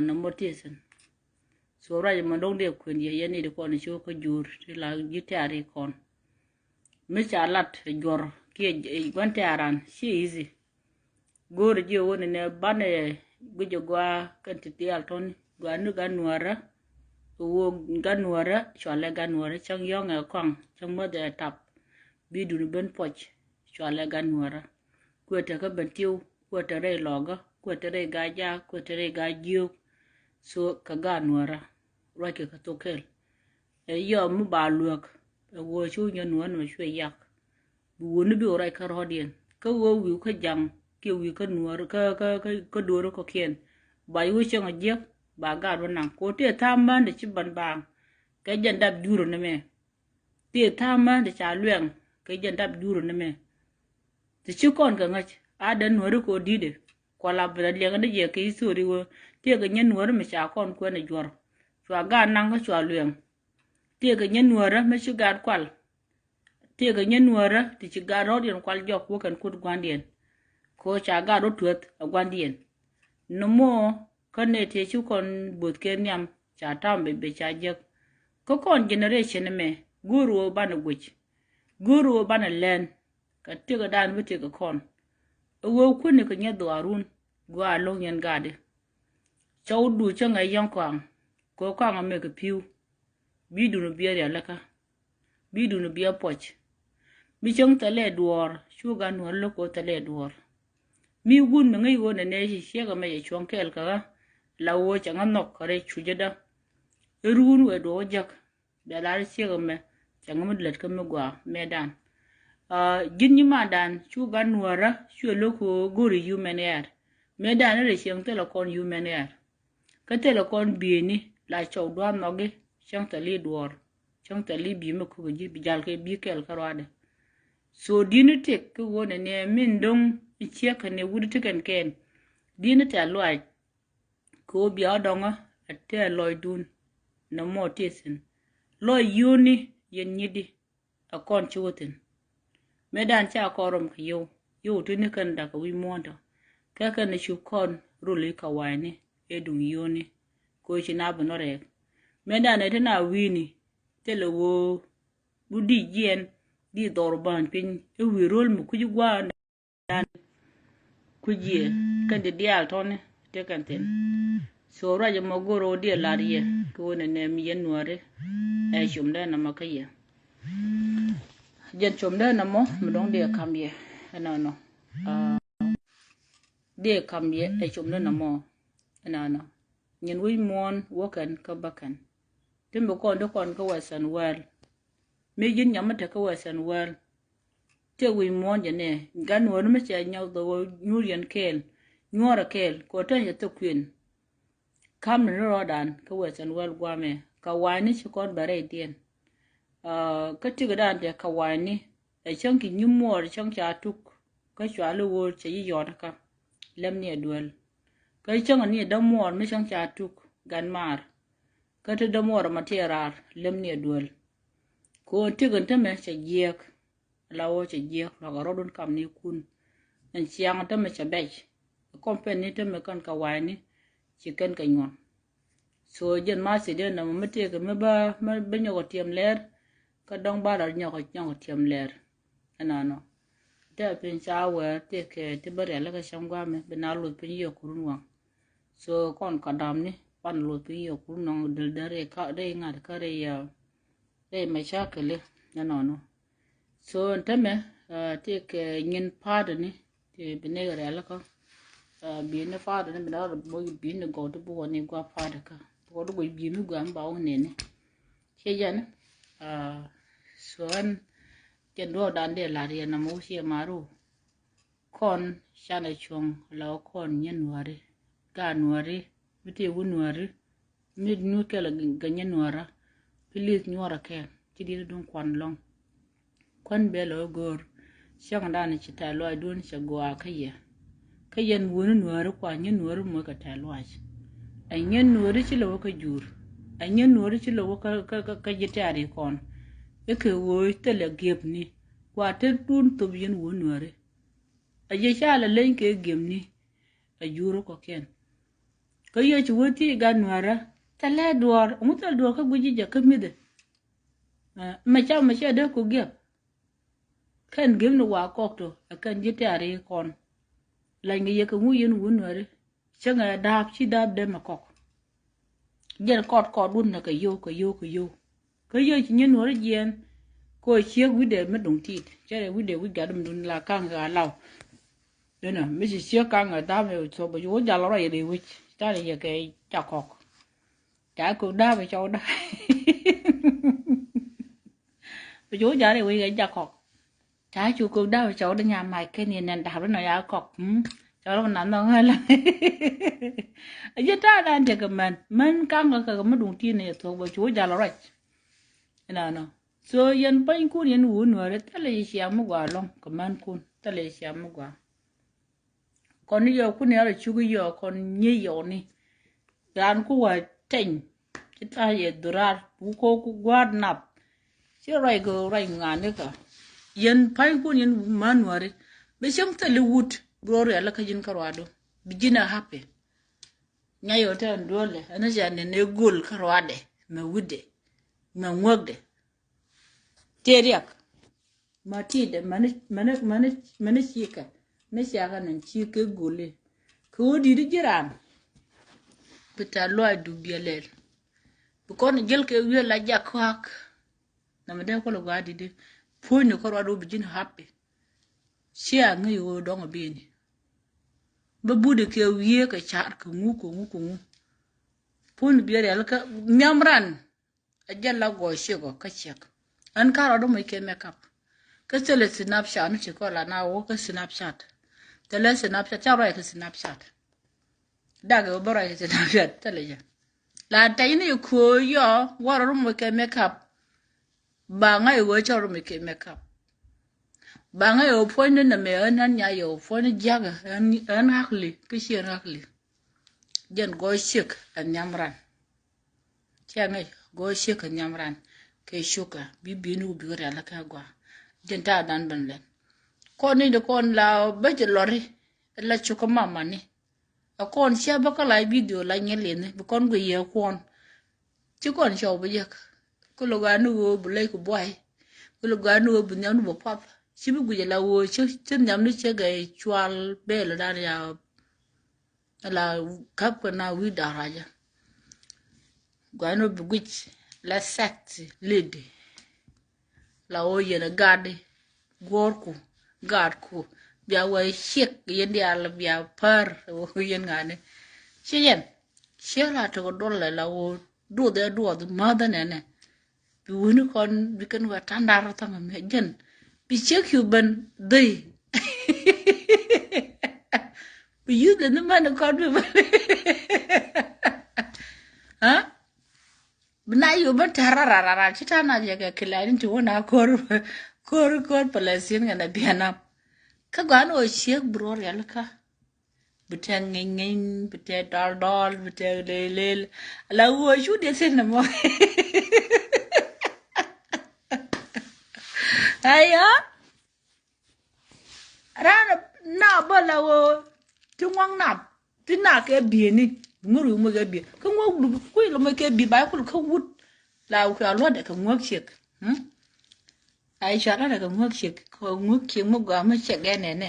Nɔmɔ ti thi̱n. So ruac ɛmɔ do̱ŋ dee kuën yɛ yɛn i̱ di kɔn i̱ ci wä kä juur ti la ji̱ tɛ̈ri kɔn. Mi ca lat ɛ juɔr kiɛ gua̱n tɛ̈ran ci i̱thi. Go̱o̱ri ji̱ ɣöö nɛnɛ banɛ guic ɛ gɔaa kɛn ti diaal tɔ̱ni gɔaa ni gan nuäärä. Ɣöö gan nuäärä cualɛ gan nuäärä cäŋ yɔ̱ŋɛ kɔaŋ cäŋ mäth ɛ tap. Bi duni ben puɔc cualɛ gan nuäärä. Kuɛ tekä ben tiw kuɛ te rɛy lɔkä kuɛ te rɛy gaa jaak kuɛ te rɛy gaa jiök. So kɛ gan nuäärä ruackɛ kɛ thok kɛl. Ɛ yɔm mi ba luäk ɛ ɣöö ci wä nyɛ nuäärä ni mɛ cuɛ yak. Bi wuni bi wä ruac kä rɔ̱diɛn kä ɣöö wi̱i̱ kä jaŋ kiɛ wi̱i̱ kä nuäär kä kä kä kä duɔ̱ɔ̱ri kɔ̱kiɛn. Ba yi wä cieŋ a jiäk ba gaat wä naŋ kɛ wä tëë tha̱a̱ŋ män ti ci ban baaŋ. Kɛ jɛn dap jurä ni mɛ tëë tha̱a̱ŋ män ti ca luɛŋ kɛ jɛn dap jurä ni mɛ. Ti ci kɔn kɛ ŋäc a dee nuäri kɛ wä di̱i̱dɛ. Kuala bi la liɛŋ ni jɛ kɛ history wä tëë kɛ nyɛ nuäri mi ca kɔn kuɛn a juɔr. Cua gaat naŋ kä cua luɛŋ. Tëëkɛ nyɛ nuäärä mi ci gaat kual. Tëëkɛ nyɛ nuäärä ti ci gaat rɔ̱diɛn kual jɔk wä kɛn kut gua̱ndiɛn. Kɛ ɣöö ca gaat rɔ tuäth ɛ gua̱ndiɛn. Nɔmɔ kä nɛy tëë ci kɔn buɔth kɛ nhiam ca ta̱a̱m bɛ bɛ ca jiäk. Kä kɔn generation ɛmɛ go̱o̱r ɣöö banɛ guic. Go̱o̱r ɣöö banɛ lɛn. Kɛ tëkädan bi tëkä kɔn. Ɛ ɣöö kuäni kɛ nyɛ dhuaarun gua̱a̱ lo̱ŋ yɛn gaatdi. Cɔwdu cäŋ ɛ yäŋ kɔaŋ kɛ kɔaŋ ɛmɛ kɛ pi̱w. Bi duni biɛ rialikä. Bi duni biɛ puɔc. Mi cäŋ thilɛ duɔɔr cu gan nuɔ̱r lo̱k kɛ thilɛ duɔɔr. Mi wun mi ŋäc ɣöö nɛ nɛ ci ciek ɛmɛ cɛ cuɔ̱ŋ kɛɛl kɛ ɣä. La ɣöö cɛ ŋä nhɔk kɛ rɛy cucädä. I̱ ruun wëë duɔ̱ɔ̱k jäk. Bia lar ciek ɛmɛ cɛ ŋä mi lät kä mi gɔaa mëëdan. Ji̱n nyimandan cu gan nuäärä cuɛ lo̱k kɛ ɣöö go̱ri yumɛn yɛɛr. Mëëdan ni rɛ cieŋ thilɛ kɔn yumɛn yɛɛr. Kä thilɛ kɔn bieyni la cɔw dua̱a̱n nhɔki cäŋ thɛli duɔɔr. Cäŋ thɛli biey mi kukä ji̱ bi jal kɛ bi̱i̱ kɛl kä ruaadɛ. So di̱t ni tëk kä ɣöö nɛ nɛ min do̱ŋ in ciek kɛn ɛ wut ti kɛn kɛn. Di̱t ni tɛ̈th luaac. Kɛ ɣöö bia ɣä dɔ̱ŋä ɛ tɛ̈th lɔcdun. Nɔmɔ ti thi̱n lɔc yio̱o̱ni yɛn nyi̱tdi. Ɛ kɔn ci wä thi̱n. Mëëdan ca kɔn rɔm kɛ yio̱w yio̱w ti ni kɛn da̱k kɛ wi̱c muɔ̱ɔ̱n tɔ. Kɛ kɛn ɛ cup kɔn rul i̱ kɛ wa̱a̱cni ëë duŋ yio̱o̱ni. Kɛ ɣöö ci na bi nɔ rɛɛk. Mëëdan ɛ ti na wi̱i̱ni thilɛ ɣöö du di̱c jiɛn di dhɔr ba̱a̱ny piny i̱ wi̱i̱ ro̱l mi kui̱ci gua̱a̱n. Dan kui̱c yɛ kɛn ti diaal tɔ̱ni ti kɛn thi̱n. So ruac ɛmɔ go̱r ɣöö diɛ lar yɛ kɛ ɣöö nɛ nɛɛm yɛn nuääri. Ɛ com dee nɔmɔ kä yɛ. Jɛn com dee nɔmɔ mi dɔ̱ŋ diɛ ka̱m yɛ ɛnɔnɔ. Diɛ ka̱m yɛ ɛ com dee nɔmɔ ɛnɔnɔ. Nyin wi̱c muɔ̱ɔ̱n wäkɛn kä bäkɛn. Ti mi kɔn ti kɔn kä Western world. Mi ji̱n nyam mi te kä Western world. Tëë wi̱i̱ muɔ̱ɔ̱n jɛ nɛ gan nuɔ̱ɔ̱ri mi cɛ nyɔk dhok nyuur yɛn kɛɛl. Nyuɔ̱ɔ̱rɛ kɛɛl kɛ ɣöö tɛn cɛ thok kuën. Ka̱m ni rɔɔdan kä Western world guamɛ kɛ wa̱a̱ni ci kɔn bɛ rɛydiɛn. Kä tikädan tɛ kɛ wa̱a̱ni ɛ cäŋ ki nyi muɔɔr cäŋ ca tuk. Kä cuali ɣöö cɛ yi yɔɔt kä lɛm ni ɛ duel. Kä cäŋ ni ɛ dämuɔɔr mi cäŋ ca tuk gan maar. Kä te dämuɔɔr ma tiɛ raar lɛm ni ɛ duel. Kɛ ɣöö ti̱k in tämɛ cɛ jiɛɛk. La wä cɛ jiɛk luak a rɔdun kam ni kun. Ɛn ciaŋ tämɛ cɛ bɛc. Kɔm pɛn ni tämɛ kɛn kɛ wa̱i̱ni ci kɛn kɛ nyuɔn. So jɛn ma thiet yɛn nɔmɔ mi tëëkɛ mi bä mi bä nyɔkɔ tiɛm lɛr. Kä dɔ̱ŋ ba la nyɔkɔ nyɔkɔ tiɛm lɛr. Ɛnɔnɔ. Tɛ piny ca wɛɛr tëëkɛ ti bä rial kä cäŋ guamɛ bi na luth piny yɛ kurun waŋ. So kɔn kɔdamni pan luth piny yɛ kurun waŋ dil dɛ rɛy ka rɛy ŋa̱t kä rɛy rɛy mɛ ca kɛli. Ɛnɔnɔ. So ɛn tämɛ tëëkɛ nyin pa̱a̱tdä ni ti bi ni rialikä. Bi̱i̱ni pa̱a̱tdä ni bi na rɔ bo̱ bi̱i̱ni gɔw ti bi wä ni gua pa̱a̱tdä kä bi wä di guic bi̱i̱ni gua mi ba wä neni. Ciɛ jɛn. So ɛn kɛn duɔɔk dan dee la̱r yɛn nɔmɔ wä ciɛ maru. Kɔn canɛ cuɔ̱ŋ la wä kɔn nyɛ nuääri. Gaa nuääri mi tëë wä nuääri. Mi nyuth kɛl a gɛ nyɛ nuäärä. Please nyuɔrä kɛn ci diet duŋ kuan lɔŋ. Kuan bɛ lɔ go̱o̱r. Cäŋ dan ci tɛ̈ luac duɔ̱n cɛ gɔaa kä yɛ. Kä yɛn wuɔ̱ni nuääri kua nyɛ nuääri moc kɛ tɛ̈ luac. Ɛ nyɛ nuääri ci lɛ wä kä jur. Ɛ nyɛ nuääri ci lɛ wä kä kä kä ji̱ tɛ̈ri kɔn. I̱ kɛ ɣöö thilɛ giepni kua te duun thop yɛn wuɔ̱ni nuääri. A jiɛ ca lɛ leny kɛ giepni. A jur kɔkiɛn. Kä yɛ ci wä thiec gat nuäärä thilɛ duɔ̱ɔ̱r ŋu thil duɔ̱ɔ̱r kä guic ji̱ jɛ kä mi̱dhɛ. Mɛ ca mɛ ca dee ku giɛp. Kɛn gi̱p ni wa kɔk to ɛ kɛn ji̱ tɛ̈ri kɔn. Lany kɛ yɛ kɛ ŋu yɛn wun nuääri. Cäŋɛ da̱a̱p ci da̱a̱p dee mɛ kɔk. Jɛn kɔt kɔt wun nɛ kɛ yio̱w kɛ yio̱w kɛ yio̱w. Kä yio̱w ci nyin wä ri jiɛn. Kɛ ɣöö ciek wi̱cdɛ mi duŋ ti̱i̱t cɛ rɛ wi̱cdɛ wi̱c gat mi duŋ la ka̱ŋ kɛ ɣa̱ law. Inɔ mi ci ciek ka̱ŋ kɛ da̱a̱p mi thuɔ̱k bɛ ci wä jal rɔ yɛ rɛ wi̱c. Ca rɛ yɛ kɛ ca kɔk. Ca kɛ da̱a̱p cɔw da̱a̱p. Bɛ cu ja̱r i̱ wec kɛ jak kɔk. Ca cu kok da̱p cɔw di nya mac ken yɛ nɛn da̱p di nɔ ya kɔk. Cɔw di nɔ nɔ ŋäl. A ji̱ ta̱a̱ dan tekɛ män män kaŋ kɛ kɛ mi duŋ ti ni yɛ thok bɛ cu ja̱l ruac. Inɔnɔ. So yɛn pänykun yɛn wun nuäri thilɛ yɛ ciam mi gɔaa lɔŋ kɛ mänkun thilɛ yɛ ciam mi gɔaa. Kɔn ni yɔɔ kun yɔɔ cuk yɔɔ kɔn nyi yɔɔ ni. Raan ku wä teny ci ta̱a̱ yɛ dhurar ku kok ku gua̱a̱r nap. Ci ruac kɛ ruac ŋa̱a̱n ni kä yɛn pa̱ny kun yɛn män nuäri. Bi cäŋ thil i̱ wut bi rɔ rial kä ji̱n kä ruaadu bi ji̱n a happy. Nya yɔɔ te ɛn duɔlɛ ɛn ca ni ni gol kä ruaadɛ mɛ wutdɛ mɛ ŋuäkdɛ. Tëë riak. Ma ti̱i̱dɛ mani mani mani mani ci̱i̱kɛ ni ciakɛ ni ci̱i̱kɛ guli. Kɛ ɣöö di̱t ji̱ raan. Bi ta̱ luaacdu biɛ lɛl. Bi kɔn ji̱l kɛ wi̱i̱ la jak kɔak. Namɛ dee kuɔl gua̱a̱ di̱t puɔ̱nyni kɔn ruac wä bi ji̱n happy. Cia ŋäc ɣöö dɔ̱ŋ a bi̱i̱ni. Bä buti kɛ wi̱i̱ kɛ car kɛ ŋu kɛ ŋu kɛ ŋu. Puɔ̱nyni biɛ rial kä nhiam ran. A jɛn la gɔɔ ciek ɔ kä ciek. Ɛn ka rɔɔdu muc kɛ makeup. Kä thilɛ Snapchat ni ci kɔ la na wä kä Snapchat. Thilɛ Snapchat ca ruac kɛ Snapchat. Dak wä bä ruac kɛ Snapchat thilɛ jɛ. La tɛy ni kuɔ yɔ wä rɔɔdu muc kɛ makeup. Ba ŋa̱c wä ca rɔɔdu muc kɛ makeup. Ba ŋa̱c wä puɔ̱ny ni nɛmɛ ɛn ɛn nya yɛ wä puɔ̱ny ni jiakä ɛn ɛn ugly kä ci ɛn ugly. Jɛn gɔɔ ciek ɛn nhiam ran. Cɛ ŋäc gɔɔ ciek kɛ nhiam ran kɛ cukä bi bi̱i̱ni wä bikɛ rial kɛ gɔaa. Jɛn ta̱a̱ dan ben lɛn kɔn ni di kɔn la bä jɛ lɔri. La cukä mamani. A kɔn cia bä kä la video la nyɛ leni bi kɔn guic yɛ kuɔn. Ci kɔn cɔw bi jek. Kä lɔ gaa ni ɣöö bi lɛc kɛ buay. Kä lɔ gaa ni ɣöö bi nhiam ni bä puath ci bi guic ala ɣöö ci nhiam ni cɛ gɛ cual bɛɛl dan ya. Ala käp kɛ na wi̱i̱ da̱ra̱cä. Gua̱n wä bi guic la sexy lady. La wä yɛn a gatdi guɔ̱ɔ̱rku gatku bia wä ciek yɛn diaal bia pär wä yɛn ŋa̱ni. Ci yɛn ciek la tek duɔl la wä duɔth ɛ duɔth mäthä nɛnɛ. Bi wuni kɔn bi kɛn wä tandar thaŋ mi jɛn bi ciek cu ben dhei. Bi yuth ni mɛn kɔn bi ben. Ha? Bi na yu ben tɛr rararara ci ta̱a̱ na jɛ kɛ kilani ti wä na kor kor kor Palestine kɛ na bianam. Kä gɔan wä ciek bi rɔ rial kä. Bi tɛ ŋeny ŋeny bi tɛ dɔl dɔl bi tɛ lel lel. Ala wä cu diɛ thin na mɔ. Aya. Ran na bä la ɣöö ti ŋuaŋ nap ti na kɛ bieni. Ŋuɔr wi̱i̱ moc kɛ bie kä ŋuɔk du kui̱ lɔ moc kɛ bie ba kul kä wut. La kɛ luɔt kɛ ŋuɔk ciek. Hmm? Ai ca luɔt kɛ ŋuɔk ciek kɛ ŋuɔk ciek moc gɔaa moc ciek gɛ nɛnɛ.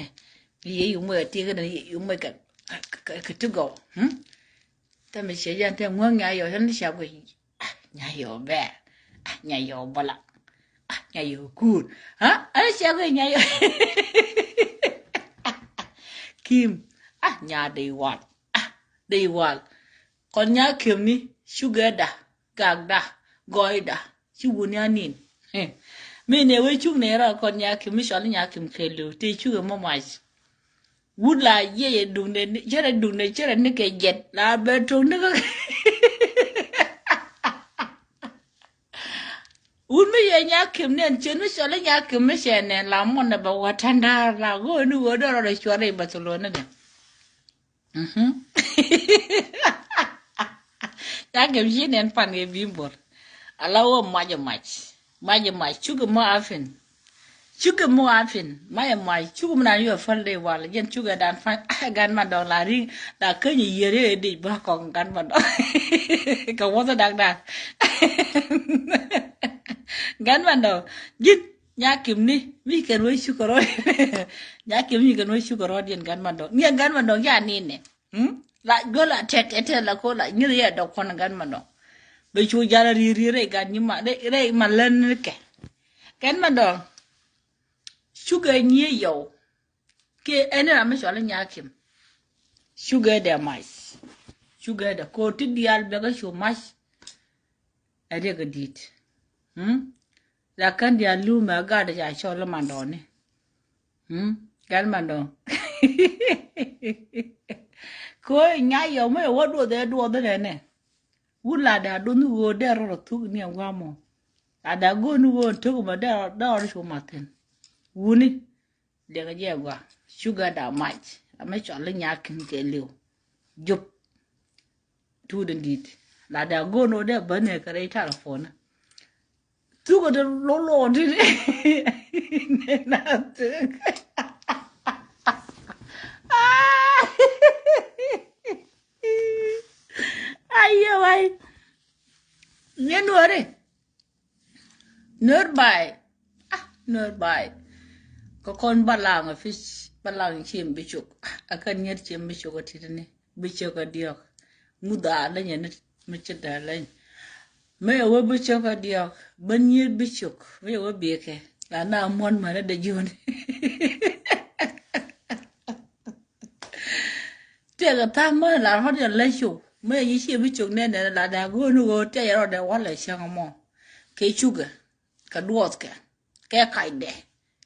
Yɛ yu moc kɛ ti kɛ yɛ yu moc kɛ kɛ ti gɔw. Hmm? Tɛmɛ ciɛ jan tɛ ŋuɔk nya yɔ tɛn ti ca guic. Ah, nya yɔ bɛɛr. Ah, nya yɔ bɔla. Ah, nya yɔ kuur. Ha? Ani cia guic nya yɔ. Kim. Ah, nya dee wal. Ah, dee wal. Kɔn nya kim ni cugɛ da gak da gɔy da ci wuni anin. Mi ne wee cuk ne ra kɔn nya kim mi cɔl nya kim kɛ liw ti cukɛ mɔ mac. Wut la yiëë yɛ duŋdɛ cärɛ duŋdɛ cärɛ ni kɛ jɛt la bɛ tuŋ ni kä. Wut mi yɛ nya kim nɛn cien mi cɔl i̱ nya kim mi cɛ nɛn la muɔn nɛ bɛ wä tandar la go̱o̱ ni wä dɔrɔ rɛ cuɔrɛ i̱ bɛ thulonɛ dɛ. Mhm. Nya kim ci nɛn pan kɛ bi bor. Ala wä mac mac. Mac mac cuk mɔ afin. Cuk mɔ afin. Mac mac cuk mɔ nan yɔ fal de wal jɛn cuk dan fan gan ma dɔŋ la ri la keny yier ye di ba kɔŋ gan ma dɔŋ. Ka wä dak dan. Gan ma dɔŋ jin nya kim ni mi kɛn wä cuk rɔ. Nya kim ni kɛn wä cuk rɔ jin gan ma dɔŋ ni gan ma dɔŋ ya ni ne. Hmm? La gola tet ete la kola nyiri yɛ dɔk kɔn gan ma dɔŋ. Bɛ cu jal a rir rir rɛy gan nyi ma rɛy ma län ni kɛ. Gan ma dɔŋ. Cugɛ nyi yɔw. Kɛ ɛn ram mi cɔl i̱ nya kim. Cugɛ dɛ mac. Cugɛ dɛ ko̱r ti diaal bɛ kɛ cu mac. Ɛ riɛk ɛ di̱i̱t. Hmm? La kän diaal lumɛ gat ca cɔl i̱ mandɔɔni. Hmm? Gan mandɔɔŋ. Ko̱ nya yɔw mi wä duɔth ɛ duɔth nɛnɛ. Wut la da duɔth ni ɣöö dee rɔr thuk ni ɛ wamɔ. La da go̱o̱r ni ɣöö tok mɔ dee rɔr cu mathin. Wuni. Liɛk jɛ gua. Cugɛ da mac. Amɛ cɔl i̱ nya kim kɛ liw. Jup. Tuut in di̱i̱t. La da go̱o̱r ni ɣöö dee bäni kɛ rɛy tarɛ puɔ̱nä. Thukɛ ti lolo ti ni na thuk. Ayo ay. Ni nuɔri. Nuɔr bay. Ah, nuɔr bay. Kɛ kɔn balaŋ a fish balaŋ ciem bi cuk. Ah, a kan nyer ciem bi cuk a titini. Bi cök a diɔk. Ŋu dhaar leny ɛn mi ci da̱r leny. Mi yɛ wä bi cök a diɔk bä nyiet bi cök mi yɛ wä biɛ kɛ la na muɔn mänä dee ji̱ wä ni. Tiɛk a tha̱a̱ŋ mänä la rɔ̱t yɛ leny cuk mi yɛ nyi ci bi cök nɛn nɛn la da̱r go̱o̱n ni ɣöö tiɛk yɛ rɔ̱t dee wä lɛ cäŋ mɔ. Kɛ cukɛ kɛ duɔth kɛ kɛ kac dɛ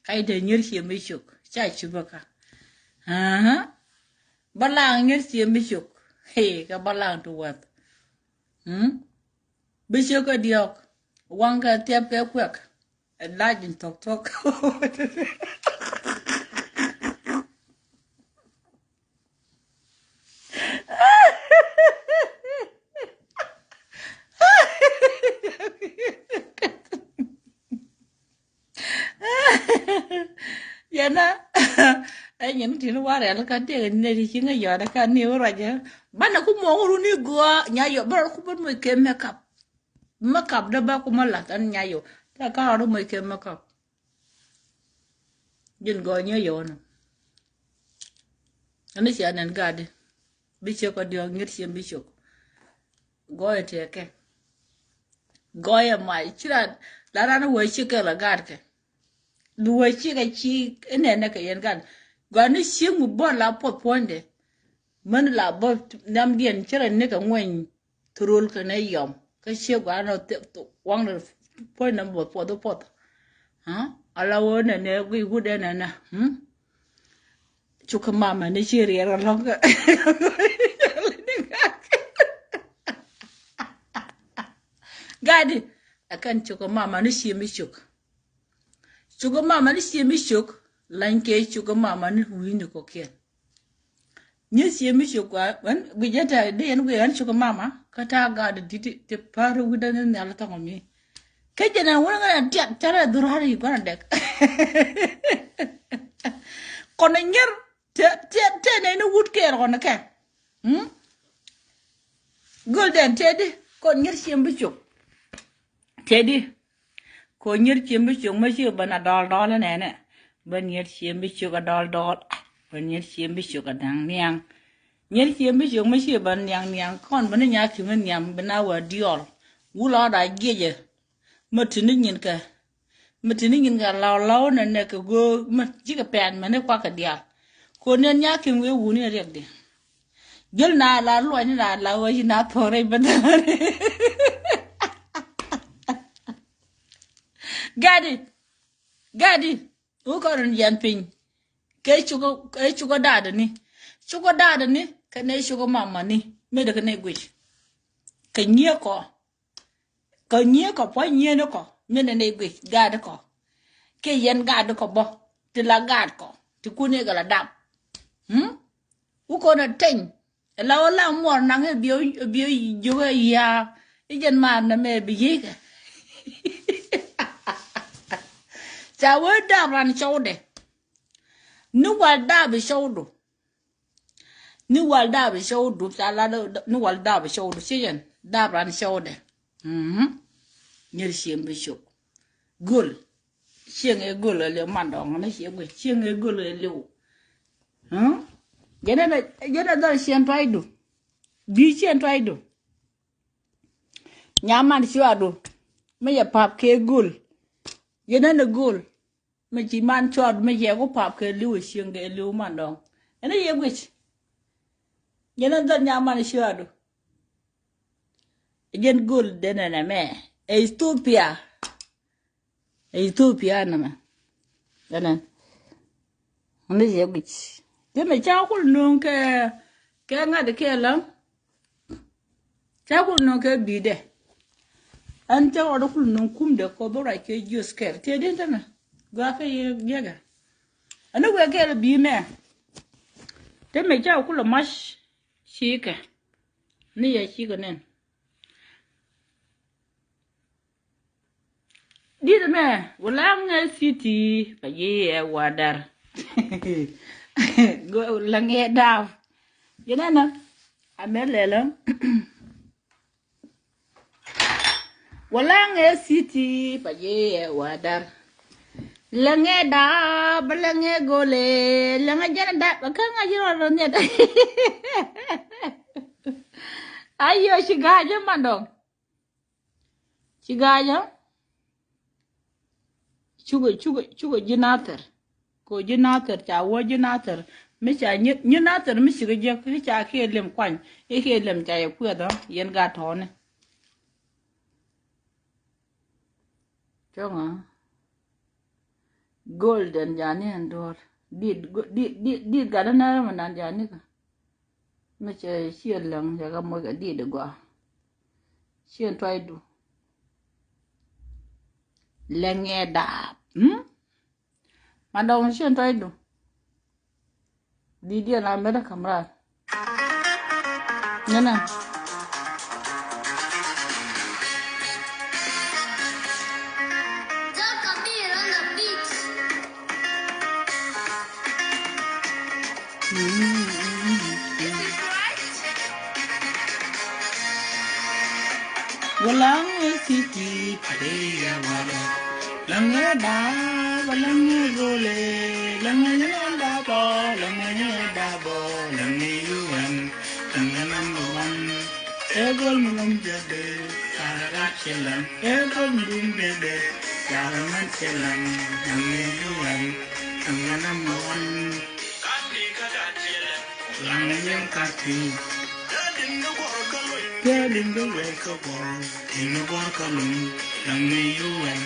kac dɛ nyier ci mi cuk ca cupä ka. Bä laŋ nyier ci mi cuk. Hee kɛ bä laŋ ti wäth. Bi cuk kɛ diɔk waŋ kɛ thiɛp kɛ kuɛk. Ɛ lac in thok thok. Yɛn a ɛ nyin tin warɛl ka tiek ni nɛ ti ci ŋä yɔt ka ni wä ruacä. Banɛ ku muɔŋ run ni gua nya yɔ bä rɔ ku bä moc ke makeup. Makeup dä bä ku mä lath ɛn nya yɔ ta ka rɔ moc ke makeup. Jin gɔɔ nyɛ yɔ nɔ. Ani cia nɛn gadi bi cɛ kɔ diɔk nyit ciem bi cok. Gɔɔyɛ tɛkɛ. Gɔɔyɛ mac ci ran la ran wee ci kɛ la gat kɛ. Bi wee ci kɛ ci inɛnɛ kɛ yɛn gat. Gɔaa ni cieŋ mi bɔl la puɔth puɔ̱nydɛ. Män la bä nhiamdiɛn cärɛ ni kɛ ŋuɛny thurul kɛnɛ yɔm kä ciek gɔaa ni waŋdɛ puɔ̱nydɛ puɔth puɔth. Ala wee nɛnɛ guic wut ɛnɛnɛ. Cukɛ mama ni ci riɛr alɔŋ. Gadi ɛ kɛn cukɛ mama ni ci mi cuk. Cukɛ mama ni ci mi cuk. Lany kɛ cukɛ mama ni wi̱i̱ni kɔkiɛn. Nyi ci mi cuk gua ɣän gui jɛ tɛ di yɛn gui ɣän cukɛ mama kä ta gadi di ti par wi̱dä ni nhial thɔŋ mi. Kä jɛ nɛ wun ŋa tiat tɛrɛ dhurari guana dɛk. Kɔn a nyier te, te, te nɛy ni wut kɛɛl kɔn kɛ. Hmm? Göl dɛn tëëdi kɔn nyier ciem bi cok. Tëëdi kɔn nyier ciem bi cok, ma ci ben a dɔl dɔl nɛnɛ. Ben nyier ciem bi cok a dɔl dɔl. Ben nyier ciem bi cok a daŋ niaŋ. Nyier ciem bi cok, ma ci ben niaŋ niaŋ. Kɔn ben ni nya kiŋ ni niam ben a wä diɔl. Wulɔ da jiɛcɛ. Ma tini nyin kɛ, ma tini nyin kɛ law law nɛ nɛ kɛ go̱o̱k ma ji̱ kɛ pɛn mɛ ni kuak kɛ diaal. Ko nɛn nya kim wee wuni riɛk di. Jil na la luɔny na la wee yi na thore bä dani. Gadi, gadi. Wä kɔn rin yɛn piny. Kɛ cukɛ, kɛ cukɛ dadani. Cukɛ dadani kɛ nɛ cukɛ mamani. Mëë dɛ kɛ nɛ guic. Kɛ nyiɛ kɔ. Kɛ nyiee kɔ puɔ̱ny nyieen kɔ min ni nɛy guic gaat kɔ. Kiɛ yɛn gaat kɔ bä ti la gaat kɔ ti kun i̱ kɛ la dap. Hmm? Wä kɔn a teny. Ɛ la wä la muɔr naŋ i̱ biɛ, biɛ jiök i̱ ya̱a̱ i̱ jɛn maar nɛ mɛ bi yi̱kɛ. Ca wee dap ran cɔwdɛ. Ni wal dap i̱ cɔwdu. Ni wal dap i̱ cɔwdu ca la ni wal dap i̱ cɔwdu ci jɛn dap ran cɔwdɛ. Mhm. Nyir cieŋ bi cok. Göl. Cieŋ ɛ göl ɛ liw man dɔŋ ni cieŋ ɛ cieŋ ɛ göl ɛ liw. Hmm? Jɛn ɛ jɛn ɛ dhɔl cieŋ tuaydu. Bi cieŋ tuaydu. Nyaman cuadu. Mi yɛ pap kɛ göl. Jɛn ɛ ni göl. Mi ci man cuat mi yɛ ku pap kɛ li̱w cieŋ kɛ li̱w man dɔ̱ŋ. Ɛn yɛ guic. Yɛn a dhɔr nyaman cuat du. Jɛn göl denɛ nɛ mɛ. Ɛ Ethiopia. Ɛ Ethiopia nɛ mɛ. Ɛnɛ. Ɛn yɛ guic. Jɛn mɛ ca kul nuŋ kɛ kɛ ŋa̱t kɛ lɔ̱ŋ. Ca kul nöŋ kɛ bi̱i̱dɛ. Ɛn cä rɔɔdɛ kul nöŋ kumdɛ kɔ bä ruac kɛ jiöth kɛl tëë din tämɛ. Gɔaa kɛ yɛ jiäkɛ. Ɛn ni wëë kɛɛl bi̱i̱ mɛ. Te mɛ ca kul mac cikɛ. Ni yɛ cikɛ nɛn. Dit mɛ wulaŋ ɛ city pa yi ɛ wadar. Go wulaŋ ɛ dap. Yinɛ na amɛ lɛlɛ. Wulaŋ ɛ city pa yi ɛ wadar. Lɛŋɛ dap lɛŋɛ gole lɛŋɛ jɛn dap kä ŋa yi rɔ rɔ nyɛ dap. Ayo ci ga̱a̱c mandɔŋ. Ci ga̱a̱c ɛ. Cukɛ cukɛ cukɛ ji̱ nathɛr. Kɛ ji̱ nathɛr ca wä ji̱ nathɛr. Mi ca nyi nyi nathɛr mi cikɛ jiäk i̱ ca kiɛ lem kuany i̱ kiɛ lem ca yɛ kuɛth ɔ yɛn gat tɔ̱ɔ̱ni. Cɔŋ ɛ. Golden jani ɛn duɔ̱ɔ̱r dit dit dit dit gat ɛn nɛrɛ mɛ nan jani kä. Mi cɛ ciɛ läŋ cɛ kɛ moc kɛ dit igɔaa. Ciɛ tuaydu. Läŋɛ daap. Hmm? Ma dɔŋ ciɛ tuaydu. Di diɛ la mɛt ɛ kamra. Nɛnɛ. Wulaŋ ɛ city pa dee yɛ wala. Laŋɛ daap a laŋɛ gole. Laŋɛ nyɛ daap ɔ laŋɛ nyɛ daap ɔ laŋɛ yuan. Laŋɛ number one. Ɛ gol mi lum jɛ dee. Yara rat cɛ laŋ. Ɛ gol mi lum jɛ dee. Yara man cɛ laŋ. Laŋɛ yuan. Laŋɛ number one. Laŋ nyɛn ka ti. Kɛ din bi wɛl kä bɔr. Din bi bɔr kä lum. Laŋ ni yuwɛn.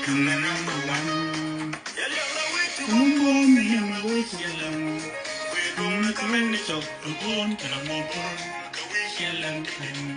Laŋ ni number one. Kum bom yɛn wec yɛ laŋ. Kum ni kɛ mɛn ni cɔk. Dubon kɛ la mɔ bom. Kɛ wec yɛ laŋ kɛ laŋ.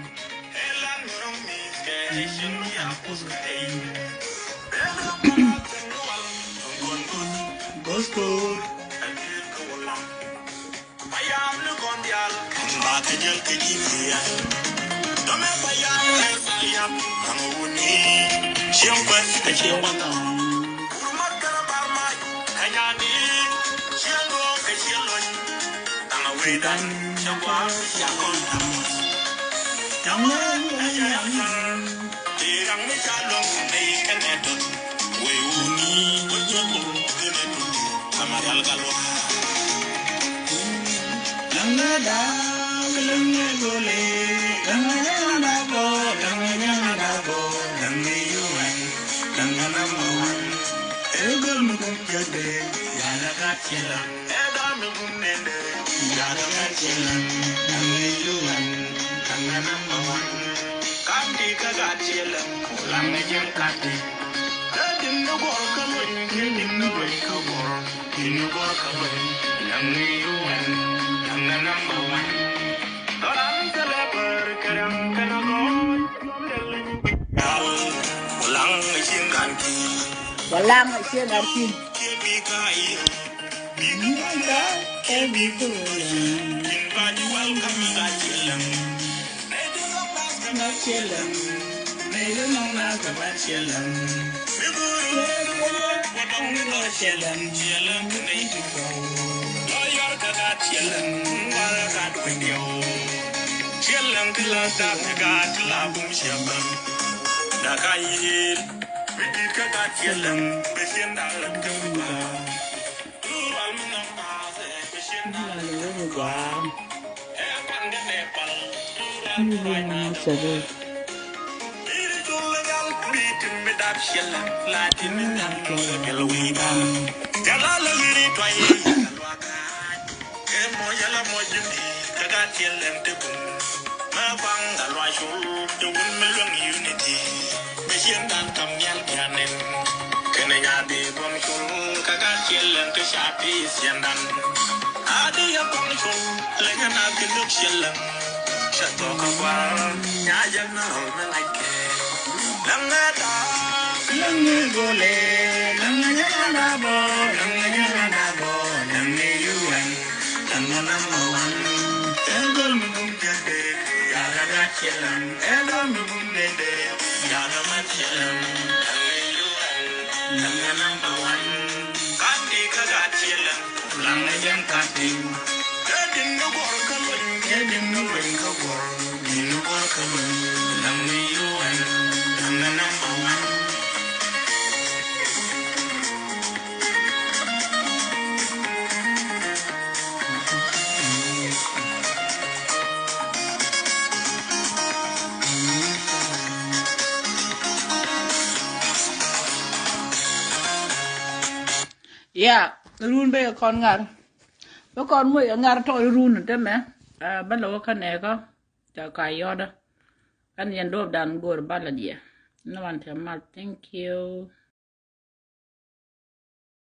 Walaŋ a cieŋ ar kin. Ya, run bɛ kɔn ŋar. Bɛ kɔn muc ɛ ŋar tɔɔri run te mɛ. Bä lɛ wä kä nɛɛkä. Ca ka yɔtdä. Ɛn yɛn duɔp dan go̱o̱r bä lɛ diɛ. Ni wan te mal, thank you.